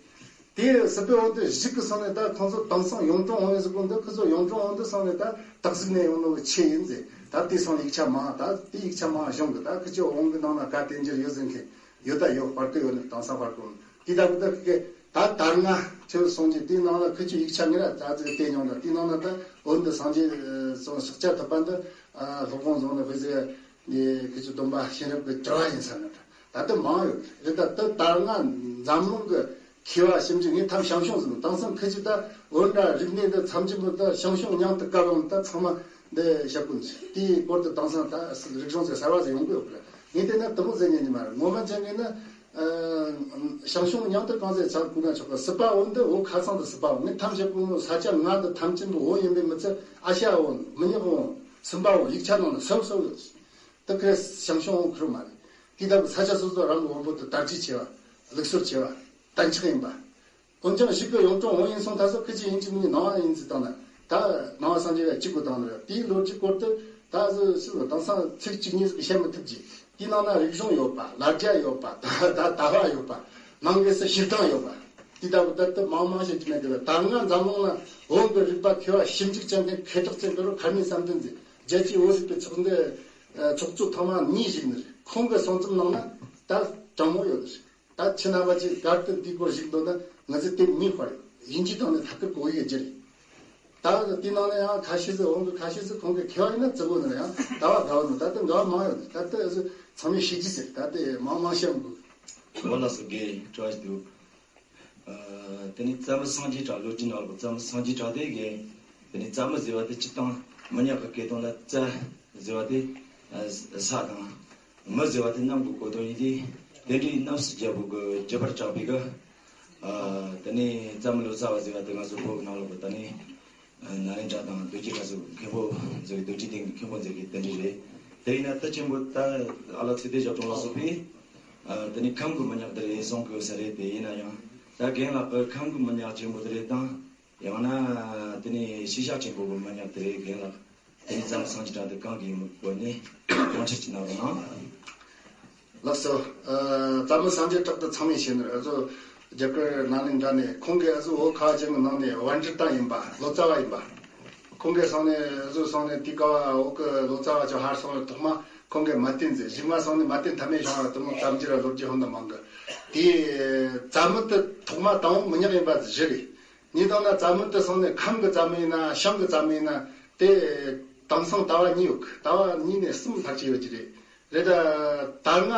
དེ་སྲིད་པའི་འོག་ཏུ་གཞིག་གི་སོང་ནས་ད་ཁོང་ཚོ་དེང་སང་ཡོངས་གྲོང་འོང་ཡོད་ཟེར་གོ་འདི་ཁོ་ཚོ་ཡོངས་གྲོང་འོང་དུ་སོང་ནས་ད་སྟག་གཟིག་ནས་ཡོང་ནོ་གི་ཆེ་ཡིན་ཟེར། ད་དེ་སོང་ཡིག་ཆ་མང་ད་དེ་ཡིག་ཆ་མང་གཞུང་གི་ད་ཁི་ཆོ་འོང་གི་ནང་ན་ག་དེ་འགྱུར་ཡོད་ཟེར་མཁན་ཡོད་ད་ཡོད་བར་དུ་ཡོད་ནི་དེང་སང་བར་དུ་དེ་ད་གི་ད་གི་ད་ད་ང་ཁྱོད་སོང་རྗེས་དེའི་ནང་ལ་ཁི་ཆོ་ཡིག་ཆ་ངེད་ར་ད་ཙི་བལྟས་མྱོང་ད་དེའི་ནང་ན་ད་འོན་དུ་སངས་རྒྱས་སོང་ཤག་ཆ་ཐུབ་པ་འདི་སློབ་དཔོན་བཟང་ནས་ཧུ་ཟེ་ནས་ཁི་ཆོ་སྟོན་པ་གཤེན་རབ་ཀྱི་དྲི་བ་ཡིན་ས་ནི་ད། ད་ལྟ་མང་ཡོད་རེད། ད་ལྟ་ད་སྔ་འཛམ་གླིང་གི་མཁས་པ་ཞིབ་འཇུག་ངས་ཐམ་ཞང་ཞུང་ཟིན་དེང་སང་ཁི་ཆོས་ད་འོན་ད་རིག་གནས་འདི་མཚམས་ཆེན་པོ་ད་ཞང་ཞུང་མཉམ་དུ་བཀར་བ་ད་ཚང་མ་འདི་ཞབས་ཀུན་དེའི་སྐོར་དུ་དེང་སང་ད་རིག་གཞུང་ཟེར་གསར་བ་ཟིག་ཡོང་གི་ཡོད་པ་རེད། ངས་བལྟས་ན་དུ་མོ་ཟེར་ཉན་ནི་མ་རེད། ངོ་མ་བྱས་ངས་ན་ཞང་ཞུང་མཉམ་དུ་གང་ཟེར་ཚང་ཀུན་ན་ཆོག་གི་སྲིད་པ་འོན་འདི་འོ་ཁ་ཚང་དུ་སྲིད་པ་འོན་ངས་ཐམ་ཞབས་ཀུན་ནོ་ས་ཆ་ང་འདི་ཐམ་ཆེན་པོ་འོ་ཡིན་པའི་མི་ཚེ་ཨ་ཤ་འོན་མི་ཉག་འོན་སུམ་པ་འོན་ཡིག་ཆ་ནང་ན་སོ་སོ་ཡོད། ད་ཁེ་ཞང་ཞུང་འོང་ཁུར་མ་རེད། དེ་ལྟ་བུ་ས་ཆ་སོ་སོ་རང་གི་དབང་པོ་དུ་དར་རྒྱས་ཆེ་བ། ལུགས་སྲོལ་ཆེ་བ། གཏན་ཆགས་ཡིན་པ། འོན་ཀྱང་གཞིག་གི་ཡོངས་གྲོང་འོང་ཡིན་སོང་ད་སོ་ཁི་ཆི་ཡིན་གཅིག་མིན་ནང་བ་ཡིན་ཟིག་བཏང་ན། ད་ནང་བ་སངས་རྒྱས་ལ་གཅིག་པུ་བཏང་ན་རེད། དེའི་ལོ་རྒྱུས་སྐོར་དུ་ད་སོ་སོ་དེང་སང་ཚིག་གཅིག་གཉིས་ཟིག་བཤད་མི་ཐུབ་ཀྱི། དེའི་ནང་ན་རིག་གཞུང་ཡོད་པ། ལ་རྒྱ་ཡོད་པ། ད་ད་ད་བ་ཡོད་པ། ནང་གི་སོ་སྤྱིར་བཏང་ཡོད་པ། དེ་ལྟ་བུ་ད་ལྟ་མང་མང་བཤད་ཀྱི་མེད་དེ་ལ་ད་སྔ་འཛམ་གླིང་ན་བོད་ཀྱི་རིག་པ་མཁས་པ་ཞིབ་འཇུག་ཅན་གྱི་མཁས་གྲགས་ཅན་དུ་རུ་ཁར་ནི་བསམ་གཏན་ཟིག་རྒྱལ་སྤྱིའི་བོད་རིག་པའི་ཚོགས་འདུ་ཚོགས་གཙོ་ཐོག་མ་གཉིས་བཞུགས་ནི་རེད། ཁོང་གི་གསུང་རྩོམ་ནང་ན་ད་དྲང་མོ་ཡོད་རེད། ད་ཁྱེད་རྣམ་པ་ཅིག་གར་དུ་འདི་སྐོར་ཞིག་འདོད་ན་ང་ཚོས་དེབ་གཉིས་དཔར་ཡིན་གྱི་དང་ནི་ཐད་ཀར་གོ་ཡི་རྒྱུ་རེད། ད་དེ་ནང་ནས་ཡང་ཁ་ཤས་སུ་འོང་གི་ཁ་ཤས་སུ་ཁོང་གི་མཁས་པ་ཡིན་ན་བརྩི་དགོས་ནི་ཡང་ད་བ་དགའ་བ་ནི་ད་ལྟ་འགའ་བ་མང་ཡོད་ནི་ད་ལྟ་ཚང་མས་ཤེས་ཀྱི་ཟེར་ད་ལྟ་མང་མང་བཤད་མི་དགོས། འོ་ལགས་སོ་དགེ་བྲོ་བ་ཞིག་འདུག་ཨ། དེ་ནི་རྩ་མི་སངས་རྒྱས་གྲགས་ལོ་རྒྱུས་ནང་ལ་རྩ་མི་སངས་རྒྱས་གྲགས་དེ་གི་དེ་ནི་རྩ་མི་ཟེར་བ་དེ་སྤྱིར་བཏང་མི་ཉག་གི་སྐད་དོན་ལ་རྩ་ཟེར་བ་དེ་ས་དང་། མི་ཟེར་བ་དེ་གནམ་གྱི་གོ་དོན་ཡིན་ཏེ། དེ་འདྲའི་གནམ་སའི་རྒྱལ་པོ་གི་རྒྱུད་པར་གྲགས་པའི་གི། ཨ། དེ་ནས་རྩ་མི་ལོ་ཙཱ་བ་ཟེར་བ་དེ་ང་ཚོ་བོད་ནང་ལོགས་ཀྱི་ད་ནི་ནཱ་ལེནྡྲ་དང་རྡོ་རྗེ་ག་ཚོ་མཁན་པོ་ཟེར་བའི་རྡོ་རྗེ་གདན་གྱི་མཁན་པོ་ཟེར་གི་དེ་འདྲ་རེད། དེ་ཡིན་ན་ད་ཆེན་པོ་ད་ཨ་ལ་ཚེ་བརྟན་ཞབས་དྲུང་ལ་སོགས་པས། ཨ། དེ་ནི་ཁམས་ཀྱི་མི་ཉག་དེ་རེད་གསུང་གི་ཡོད་ས་རེད། དེ་ཡིན་ན་ཡང་ད་རྒན་ལགས་ཀྱི་ཁམས་ཀྱི་མི་ཉག་ཆེན་པོ་དེ་རེད་དང་། ཡང་ན་དེ་ནས་ཤེས་བྱ་ཆེན་པོ་གི་མི་ཉག་དེ་རེད། རྒན་ལགས་དེ་ནས་རྩ་མི་སངས་རྒྱས་གྲགས་དེ་གང་གི་མི་གོ་ནས་སྤོང་ཆེན་གྱི་ནང་ལ་ནང་། ལགས་སོ། ཨ། རྩ་མི་སངས་རྒྱས་གྲགས་དེ་ཚང་མས་ཤེས་ནི་རེད། ཨ་ཚོ་རྒྱ་གར་ནཱ་ལེནྡྲ་ནས་ཁོང་གིས་ཨ་ཚོ་བོད་ཁ་བ་ཅན་གྱི་ནང་ནས་པཎྜི་ཏ་ཡིན་པ་ལོ་ཙཱ་བ་ཡིན་པ། ཁོང་གིས་སོང་ནས་ཨ་ཚོ་སོང་ནས་དེ་ཀ་བ་བོད་ཀྱི་ལོ་ཙཱ་བ་ཚོ་ཧར་སོང་ནས་ཐོག་མ་ཁོང་གིས་མ་བསྟེན་ཟེར། གཞུག་མ་སོང་ནས་མ་བསྟེན་ཐབས་མེད་བྱུང་བ་དེ་མོ་གཏམ་རྒྱུད་ར་ལོ་རྒྱུས་ཧོན་ད་མང་གི། དེ་རྩ་མི་དེ་ཐོག་མ་དང་པོ་མི་ཉག་ཡིན་པ་བཞི་རེད། ངས་བཏང་ན་རྩ་མི་དེ་སོང་ནས་ཁམས་ཀྱི་རྩ་མི་ཡིན་ན་ཤང་གི་རྩ་མི་ཡིན་ན་དེ་དེང་སང་ལྟ་བ་གཉིས་ཡོད་གི། ལྟ་བ་གཉིས་ནས་གསུམ་ལྷག་ཅིག་ཡོད་ཀྱི་རེད། རེད་ད། ད་སྔ་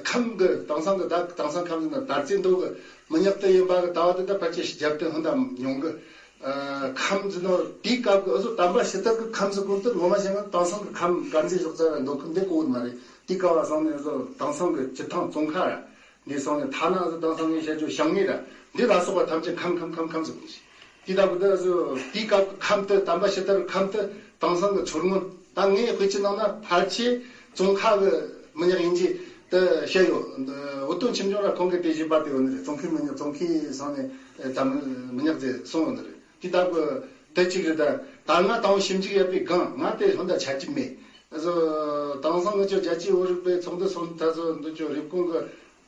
ཁམས་ཀྱི་དེང་སང་གི་ད་དེང་སང་ཁམས་ཀྱི་ན་དར་རྩེ་མདོ་གི་མི་ཉག་དེ་ཡིན་པ་གི་ལྟ་བ་དེ་ད་ཕལ་ཆེར་རྒྱབ་རྟེན་ཧོན་ད་མྱོང་གི། ཨ། ཁམས་ཀྱི་ནོ་དེའི་སྐབས་ཀྱི་ཨ་ཟོ་དམ་པ་ཕྱི་དར་གྱི་ཁམས་སུ་ཀུན་ཏུ་ངོ་མ་བྱས་ན་དེང་སང་གི་ཁམས་དཀར་མཛེས་ཞོགས་ཚ་ར་མདོ་ཁམས་འདི་གོ་བོ་མ་རེད། དེའི་སྐབས་བ་སང་ནས་ཨ་ཟོ་དེང་སང་གི་སྤྱི་ཐང་ཙོང་ཁ་ར། འདི་སོང་ནས་ཐ་ན་ཨ་ཟོ་དེང་སང་ངས་བཤད་རྒྱུ་ཞང་ངེ་ར་འདི་ལ་སོགས་པ་ཐམས་ཅད་ཁམས་ཁམས་ཁམས་ཁམས་སུ་གོ་ཞིང་། དེ་ལྟ་བུ་དེ་ཨ་ཟོ་དེའི་སྐབས་ཀྱི་ཁམས་དེ་དམ་པ་ཕྱི་དར་ཁམས་དེ་དེང་སང་གི་མཚོ་སྔོན། ད་ངའི་དཔེ་ཆའི་ནང་ན་ཕལ་ཆེར་ཙོང་ཁ་གི་མི་ཉག་ཡིན་གྱི་དེ་བཤད་ཡོད། འུ་དུ་ཆིམ་ཆུང་ར་ཁོང་གི་དེ་བཞིན་པ་དེ་ཡོད་ནི་རེད། ཙོང་ཁའི་མི་ཉག་ཙོང་ཁའི་སོང་ནས་དམ་མི་ཉག་དེ་སོང་ཡོད་ནི་རེད། དེ་ལྟ་བུ་དེ་གཅིག་རེད། ད་ད་ང་དང་ཞིབ་འཇུག་ཡོད་པའི་སྒང་ང་དེ་ཧོན་ད་ཆ་གཅིག་མེད། ཨ་ཟོ་དེང་སང་ང་ཚོ་རྒྱལ་སྤྱིའི་བོད་རིག་པའི་ཚོགས་འདུ་སོང་ད་ཚོ་འདི་ཚོ་རེབ་གོང་གི་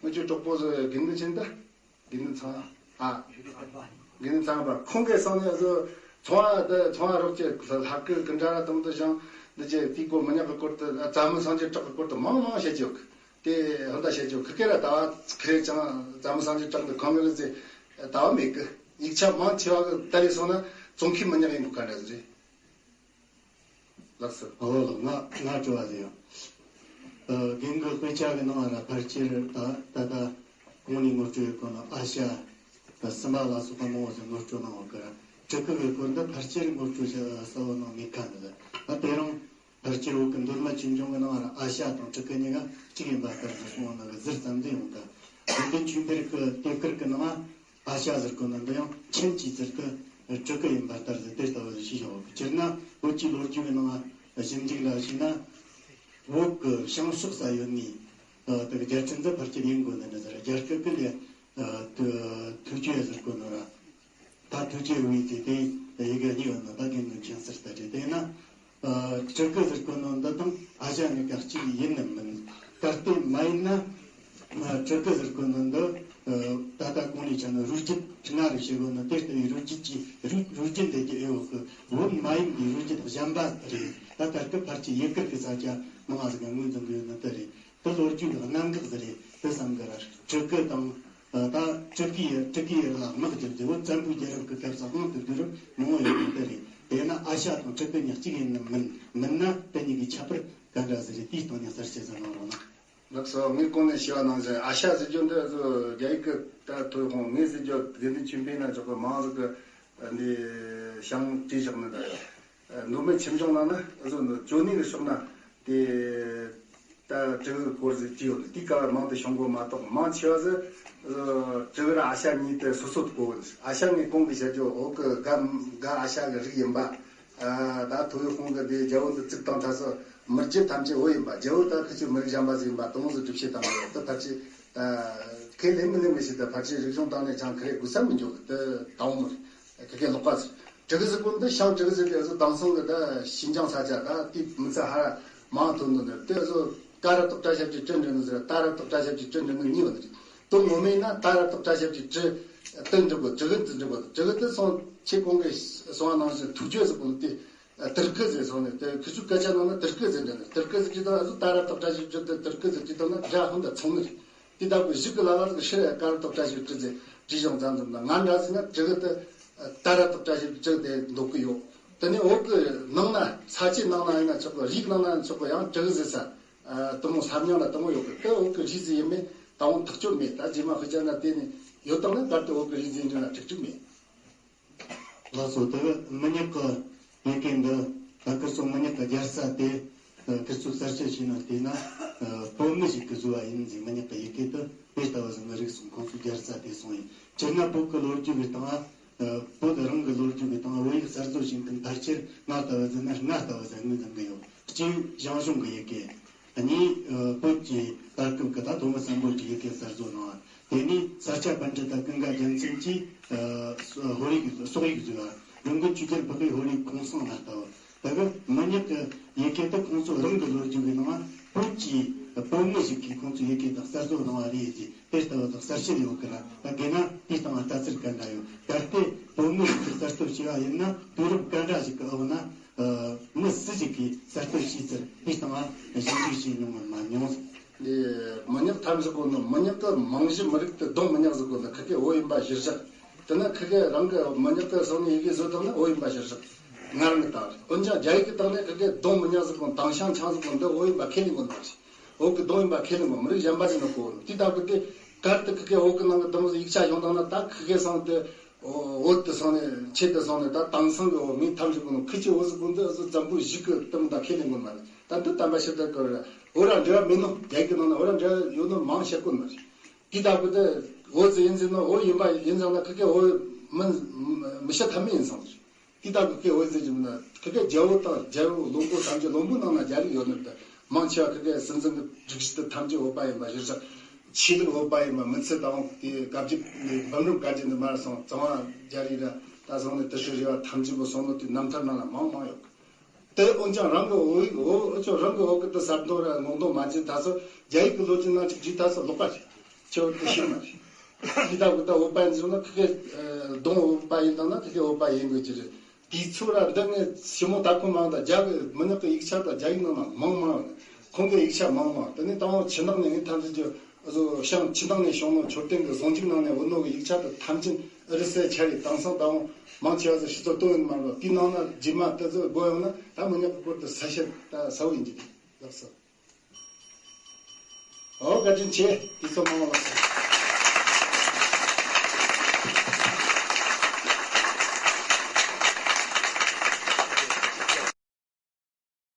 ང་ཚོའི་གྲོགས་པོ་ཚོ་དགེ་འདུན་ཆེན་ད། དགེ་འདུན་ཚང་། ཨ། དགེ་འདུན་ཚང་པ་ཁོང་གིས་སང་ནས་ཚོ་ཚོང་བ་དེ་ཚོང་བ་རོགས་ཀྱི་ལྷག་གི་གི་འདྲ་དང་དུ་ཞང་འདི་ཅེ་དེའི་སྐོར་མི་ཉག་གི་སྐོར་དུ་རྩ་མི་སངས་རྒྱས་གྲགས་ཀྱི་སྐོར་དུ་མང་མང་བཤད་ཀྱི་ཡོད་གི། དེ་ཧོན་ད་བཤད་ཀྱི་ཡོད་གི་ཁི་སྐད་ལ་ད་བ་ཁི་རེ་ཅང་རྩ་མི་སངས་རྒྱས་གྲགས་འདི་གང་ཡོད་ཟེར་ད་བ་མེད་གི། ཡིག་ཆ་མང་ཆེ་བ་གི་ད་རེས་སོང་ན་ཙོང་ཁའི་མི་ཉག་ཡིན་དགོས་ག་འདྲ་ཟེར་རེད། ལགས་སོ། ཨོ་ལགས་ང་ང་བྲོ་བ་ཟེར་ཡང་། རྒན་གྱི་དཔེ་ཆ་གི་ནང་ལ་ཕལ་ཆེར་ད་ད་ལྟ་གོང་ནས་ངོ་སྤྲོད་ཡོད་གོ་ནོ་ཨ་ཤ་སུམ་པ་ལ་སོགས་པ་མང་བོ་ཞིག་ངོ་སྤྲོད་གནང་བ་གི་ར། ཊཱི་ཀི་གི་སྐོར་འདི་ཕལ་ཆེར་ངོ་སྤྲོད་བྱ་གསལ་བོ་གནང་མེད་ཁ་འདུག་ད་དེ་རིང་ཕལ་ཆེར་བོད་ཀྱི་མདོ་སྨད་ཆོས་འབྱུང་གི་ནང་ལ་ཨ་ཤ་དང་ཊཱི་ཀི་གཉིས་ཀ་གཅིག་ཡིན་པ་ལྟར་དུ་གསུངས་པ་ནང་གི་ཟུར་ཙམ་འདི་ཡོང་ད། དགེ་འདུན་ཆོས་འཕེལ་གྱི་དེབ་དཀར་གྱི་ནང་ཨ་ཤ་ཟེར་གོ་ནོ་འདི་ཡང་མཆན་གྱི་ཟུར་དུ་ཊཱི་ཀི་ཡིན་པ་ལྟར་དུ་དེ་ལྟ་བུ་ཞིག་བཞག་ཡོད། སྤྱིར་ན་བོད་ཀྱི་ལོ་རྒྱུས་ཀྱི་ནང་ཞིབ་འཇུག་ལ་ཞུགས་ན། བོད་ཀྱི་བྱང་ཕྱོགས་སུ་ཡོད་ནི་ཨ་དེ་གི་རྒྱལ་ཕྲན་འདི་ཕལ་ཆེར་ཡིན་དགོས་ནི་འདྲ་ཟེར། རྒྱ་སྐད་ཀྱི་ལས་ཨ་ཐུ་ཐུའུ་ཅེ་ཟེར་གོ་ནོ་ར། ད་ཐུའུ་ཅེ་ཝེ་ཟེར་དེ་ཡི་གེ་གཉིས་ཡོད་ནོ་ད་རྒན་གྱིས་མཁྱེན་གསལ་ལྟར་རེད། དེས་ན་ཨ་ཊཱི་ཀི་ཟེར་གོ་ནོ་འདི་དང་ཨ་ཤ་གཉིས་ཀ་གཅིག་ཡིན་ནམ་མིན། གལ་ཏེ་མ་ཡིན་ན་ཨ་ཊཱི་ཀི་ཟེར་གོ་ནོ་འདི་ཨ་ད་ལྟ་གོང་ནས་ཆ་ནས་རུས་རྒྱུད་ལྔ་རེད་བཤད་གོ་ནོ་དེ་ལྟ་བུའི་རུས་རྒྱུད་ཀྱི་རུས་རུས་རྒྱུད་འདི་ཀྱི་ཨེ་འོ་གི་བོད་མ་ཡིན་པའི་རུས་རྒྱུད་གཞན་པ་རེད། ད་ལྟ་སྐབས་ཕལ་ཆེར་ཡུལ་སྐད་ཀྱི་ས་ཆ་མང་བ་ཟིག་ག་ངོས་འཛིན་གི་ཡོད་ནི་དེ་རེད། དེ་ལོ་རྒྱུས་ཀྱི་གནད་འགག་ཟིག་རེད། དེ་བསམ་གི་ར། ཊཱི་ཀི་དང་ད་ཊཱི་ཀི་ཡི་ཊཱི་ཀི་ཡི་ལ་དམག་རྒྱབ་རྗེས་བོད་བཙན་པོའི་རྒྱལ་རབས་ཀྱི་སྐབས་སུ་དབང་དུ་བསྡུས་རབས་མང་བོ་ཡོད་ནི་དེ་རེད། དེས་ན་ཨ་ཤ་དང་ཊཱི་ཀི་གཉིས་གཅིག་ཡིན་ནམ་མིན། མིན་ན་དེ་གཉིས་ཀྱི་ཁྱད་པར་ག་འདྲ་ཟིག་རེད། དེའི་སྟེང་ནས་གསལ་བཤད་ཟིག་གནང་རོགས་གནང་། ལགས་སོ། ངས་གོང་ནས་ཞུས་པ་ནང་བཞིན་ཨ་ཤ་ཟེར་རྒྱུ་འདི་ཨ་ཟོ་རྒྱ་ཡིག་གི་ད་ཐོས་ཁུངས་ངས་ཟེར་རྒྱུ་དགེ་འདུན་ཆོས་འཕེལ་ན་ཆོག་གི་མང་ཟིག་གི་འདི་ཞང་བྲིས་བཞག་ནི་ད། མདོ་སྨད་ཆོས་འབྱུང་ནང་ན་ཨ་ཟོ་ནི་ཅོ་ནེ་གི་ཕྱོགས་ན་དེ་ད་ཊཱི་ཀི་སྐོར་ཟིག་བྲིས་ཡོད་ནི་དེ་ག་མང་དུ་བྱུང་གོ་མ་གཏོགས། མང་ཆེ་བ་ཟིག་ཨ་ཟོ་ཊཱི་ཀི་ར་ཨ་ཤ་གཉིས་དེ་སོ་སོ་གོ་གི་ནི། ཨ་ཤ་ངས་གོང་གི་བཤད་རྒྱུ་འོག་གི་ག་ག་ཨ་ཤ་གི་རིགས་ཡིན་པ། ཨ་ད་ཐོ་ཡོད་ཁོང་གི་དེ་རྒྱལ་པོ་འདི་བཙུགས་བཏང་ཐ་སོ་མི་རྒྱུད་ཐམས་ཅད་བོད་ཡིན་པ། རྒྱལ་པོ་ད་ཁི་ཆོས་མི་རིགས་གཞན་པ་ཟིག་ཡིན་པ་དེ་མོ་ཟིག་སྒྲུབ་བྱེད་བཏང་ཡོད། དེ་ཕལ་ཆེར་ད་ཁས་ལེན་མི་ལེན་མི་ཤེས། ད་ཕལ་ཆེར་རིག་གཞུང་སྟེང་ནས་ཅང་ཁི་རེ་དགོས་ས་མི་འཇོག་གི། དེ་དང་པོ་མི་རེད། ཁི་ཁས་ལོག་པ་ཟིག་ཊཱི་ཀི་ཟེར་གོ་འདི་ཞང་ཊཱི་ཀི་ཟེར་གི་ཨ་ཟོ་དེང་སང་གི་ད་ཤིན་ཅང་ས་ཆ་ད་དེ་མི་ཚེ་ཧ་ར་མང་ཐོན་འདུག་ནི་དེ་ཨ་ཟོ་ཀ་ར་བཏགས་ཀྲ་ཞབས་ཀྱུ་ཀྲི་འབྲི་ནི་ཟེར། ད་ར་བཏགས་ཏྲ་ཞབས་ཀྱུ་ཏྲི་འབྲི་ནི་གཉིས་ཡོད་ནི་རེད། དོན་ངོ་མ་ཡིན་ན་ད་ར་བཏགས་ཏྲ་ཞབས་ཀྱུ་ཏྲི་ཏི་འབྲི་དགོས། ཊཱི་ཀི་ཏི་འབྲི་དགོས། ཊཱི་ཀི་ཏི་སོང་ཁྱེད་གོང་གི་སོང་བ་ནང་བཞིན་ཐུགས་རྗེ་ཟེར་གོ་ནི་དེ་ཏིར་ཀི་ཟེར་སོང་ནས་དེ་ཁི་ཆོ་སྐད་ཆ་ནང་ན་ཏིར་ཀི་ཟེར་འདྲ་ནི། ཏིར་ཀི་ཟེར་གྱི་དང་ཨ་ཟོ་ད་ར་བཏགས་ཏྲ་ཞབས་ཀྱུ་ཏི་ཏིར་ཀི་ཟེར་གྱི་དང་ན་སྒྲ་ཧོན་ད་ཚང་ནི་རེད། དེ་ལྟ་བུ་གཞུག་གི་ལ་ལ་ཟིག་ཤི་ར་ཀ་ར་བཏགས་ཀྲ་ཞབས་ཀྱུ་ཏྲི་ཟེར་བྲིས་བཞག་མཚམས་མཚམས་ན་ང་འདྲ་ཟིག་ན་ཊཱི་ཀི་ཏི་ད་ར་བཏགས་ཀྲ་ཞབས་ཀྱུ་ཏྲི་དེ་འདོགས་གི་ཡོད། དེ་ནས་འོག་གི་ནང་ན་ས་ཆའི་ནང་ན་ཡིན་ན་ཆོག་གི། རིགས་ནང་ན་ཡིན་ཆོག་གི། ཡང་ཊཱི་ཀི་ཟེར་ས་ཨ་དེ་མོ་ས་མིང་ལ་དེ་མོ་ཡོད་གི། དེ་འོག་གི་རིགས་ཟིག་ཡིན་མིན་ད་དུང་ཐག་གཅོད་མེད། ད་རྗེས་མ་དཔེ་ཆ་ན་བལྟས་ནས་ཡོད་དང་ན་གལ་ཏེ་འོག་གི་རིགས་ཟིག་འདྲ་ན་ཁྲིག་ཁྲིག་མེད། ལགས་སོ། དེ་གི་མི་ཉག་གི་ཡི་གེ་འདི་ད་ཁིར་ཚོ་མི་ཉག་གི་རྒྱལ་ས་དེ་ཁིར་ཚོ་གསར་བཤད་བྱས་ན་བལྟས་ན་བོད་མི་ཞིག་གིས་བཟོས་པ་ཡིན་ཟེར། མི་ཉག་གི་ཡི་གེ་དེ་དེ་ལྟ་བུ་ཟིག་མི་རིགས་སོང་། ཁོང་ཚོའི་རྒྱལ་ས་དེ་སོང་ཡིན། སྤྱིར་ན་བོད་ཀྱི་ལོ་རྒྱུས་ཀྱི་སྟེང་ལ་བོད་རང་གི་ལོ་རྒྱུས་ཀྱི་སྟེང་ལ་བོད་ཡིག་གསར་བཟོ་བྱེད་མཁན་ཕལ་ཆེར་ང་ལྟ་བུ་ཟིག་ན་ང་ལྟ་བུ་ཟིག་ངོས་འཛིན་གི་ཡོད། གཅིག་ཞང་ཞུང་གི་ཡི་གེ། གཉིས་བོད་ཀྱི་ད་སྐབས་ཀྱི་ད་ཐོན་མི་སམ་བྷོ་ཊའི་ཡི་གེ་གསར་བཟོ་གནང་བ། དེ་ནས་ས་སྐྱ་པཎྜི་ཏ་ཀུན་དགའ་རྒྱལ་མཚན་གྱིས་ཨ་ཧོར་ཡིག་སོག་ཡིག་བཟོས་པ། འགྲོ་མགོན་ཆོས་རྒྱལ་འཕགས་པས་ཧོར་ཡིག་གུང་སེང་ལ་ལྟ་བུ། ད་གི་མི་ཉག་གི་ཡི་གེ་དེ་ཁོང་ཚོ་རང་གི་ལོ་རྒྱུས་ཀྱི་ནང་བོད་ཀྱི་བོད་མི་ཞིག་གིས་ཁོང་ཚོའི་ཡི་གེ་དག་གསར་བཟོ་གནང་བ་རེད་ཅེས་དེ་ལྟ་བུ་དག་གསལ་བཤད་ཡོད་གི་ར། ད་གི་ན་དེའི་སྟེང་ལ་ལྟ་ཚུལ་ག་འདྲ་ཡོད། གལ་ཏེ་བོད་མི་ཞིག་གིས་གསར་གཏོད་བྱས་པ་ཡིན་ན་དུས་རབས་ག་འདྲ་ཞིག་གི་འོག་ན་མི་སུ་ཞིག་གིས་གསར་གཏོད་བྱས་ཚུལ་དེའི་སྟེང་ལ་ཞིབ་འཇུག་བྱས་མྱོང་མ་མྱོང་། འདི་མི་ཉག་ཐམས་ཅད་གོ་ནི་མི་ཉག་གི་རྨང་གཞི་མི་རིགས་དེ་གདོང་མི་ཉག་ཟིག་གོ་ནི་ཁི་གེ་བོད་ཡིན་པ་གཞིར་བཞག་དེ་ན་ཁི་གེ་རང་གི་མི་ཉག་གི་སོ་ནི་ཡི་གེ་བཟོ་ཐུབ་ན་བོད་ཡིན་པ་གཞིར་བཞག་ང་རང་གི་ལྟ་བ་རེད། འོན་ཀྱང་རྒྱ་ཡིག་གི་སྟེང་ནས་ཁི་གེ་གདོང་མི་ཉག་ཟིག་གོ་ནི་དང་ཤང་ཆང་ཟིག་གོ་ནི་འདི་བོད་ཡིན་པ་ཁས་ལེན་གོ་ནི་མ་རེད། བོད་གི་གདོང་ཡིན་པ་ཁས་ལེན་གོ་མི་རིགས་གཞན་པ་ཟིག་ནི་གོ་ནི་དེ་ལྟ་བུ་དེ་གར་དུ་ཁི་གེ་བོད་གི་ནང་གི་གདོང་ཟིག་ཡིག་ཆ་ཡོང་དང་ན་ད་ཁི་གེ་སང་དེ་འོ་དེ་སོང་ནས་ཆེད་དུ་སོང་ནས་ད་དེང་སང་གི་འོ་མི་ཐམས་ཅད་གོ་ནོ་ཁི་ཆོས་འོ་ཟིག་གོ་འདི་ཨ་ཟོ་འཛམ་བུ་གཞུག་གི་གཏམ་དང་ཁས་ལེན་གོ་མ་རེད། ད་འདི་དམ་པ་ཤི་ད་གོ་ར་འོ་ར་འབྲེལ་བ་མེད་ནོ། རྒྱ་ཡིག་གི་ནང་ན་འོ་ར་འབྲེལ་བ་ཡོད་ནོ་མང་བཤད་གོ་མ་རེད། དེ་ལྟ་བུ་དེ་འོ་ཟིག་ཡིན་ཟིན་ནོ་འོ་ཡིན་པ་ཡིན་ཙང་ན་ཁི་གེ་འོ་མི་མི་བཤད་ཐབས་མེད་ཡིན་སོང་རེད། དེ་ལྟ་བུ་ཁི་གེ་འོ་ཟིག་ཡིན་ན་ཁི་གེ་རྒྱལ་པོ་དང་རྒྱལ་པོ་བློན་པོ་ཐམས་ཅད་བློན་པོ་ནང་ན་རྒྱ་རིགས་ཡོད་ནོ་དེ་མང་ཆེ་བ་ཁི་གེ་སྲིད་འཛིན་གི་སྒྲིག་གཞི་དེ་ཐམས་ཅད་བོད་པ་ཡིན་པ་གཞིར་བཞག་ཆོས་ལུགས་བོད་པ་ཡིན་པ། མི་ཚེ་དང་དེ་བཀའ་བརྒྱུད་ནས་བམ་རིམ་བཀའ་བརྒྱུད་ནས་མར་སོང་གཙང་བ་རྒྱ་རིགས་ར་ད་སོང་ནས་དེ་ཧྲི་རི་བ་ཐམས་ཅད་པོ་སོང་ནོ་དེ་རྣམ་ཐར་ནང་ལ་མང་མང་ཡོད། དེ་འོན་ཀྱང་རང་གི་བོད་ཡིག་བོད་ཨུ་ཚོ་རང་གི་བོད་ཀྱི་དེ་ཟབ་རྡོ་ར་ངོ་གདོང་མ་བྱེད་ད་སོ་རྒྱ་ཡིག་གི་ལོ་རྒྱུས་ནང་ཅིག་བྲིས་ད་སོ་ལོག་པ་རེད། ཁྱོད་དེ་ཤེས་མ་རེད། དེ་ལྟ་བུ་ད་བོད་པ་ཡིན་ཟེར་ན་ཁི་གེ་གདོང་བོད་པ་ཡིན་དང་ན་ཁི་གེ་བོད་པ་ཡིན་དགོས་ཀྱི་རེད། དུས་ཚོད་ར་འདི་ངས་ཞི་མོ་ད་ཁོ་མང་ད་རྒྱ་གི་མི་ཉག་གི་ཡིག་ཆ་དང་རྒྱ་ཡིག་ནང་ན་མང་མང་ཡོད། ཁོང་གི་ཡིག་ཆ་མང་མང་དེ་ནས་དང་པོ་ཆུ་ནག་ནས་ངས་ཐམས་ཅད་ཀྱི་བཟོ་ཤང་ཆུ་ནག་ནས་བྱུང་ནོ་མཆོད་རྟེན་གི་ཟུང་འཇུག་ནང་ནས་བུད་ནོ་གི་ཡིག་ཆ་དེ་ཐམས་ཅད་ཨི་རི་སེ་ཆ་རེད། དེང་སང་དང་པོ་མང་ཆེ་བ་ཟིག་ཕྱི་ཚོ་ལྟོ་ཡོད་མ་རེད། དེའི་ནང་ན་རྗེས་མ་དེ་ཚོ་དགོས་ཡོང་ན་ད་མི་ཉག་གི་སྐོར་དུ་ས་བཤད་ད་ས་བོ་ཡིན་གྱི་རེད། ལགས་སོ། ཨོ་བཀའ་དྲིན་ཆེ། དུས་ཚོད་མང་བ་ལ།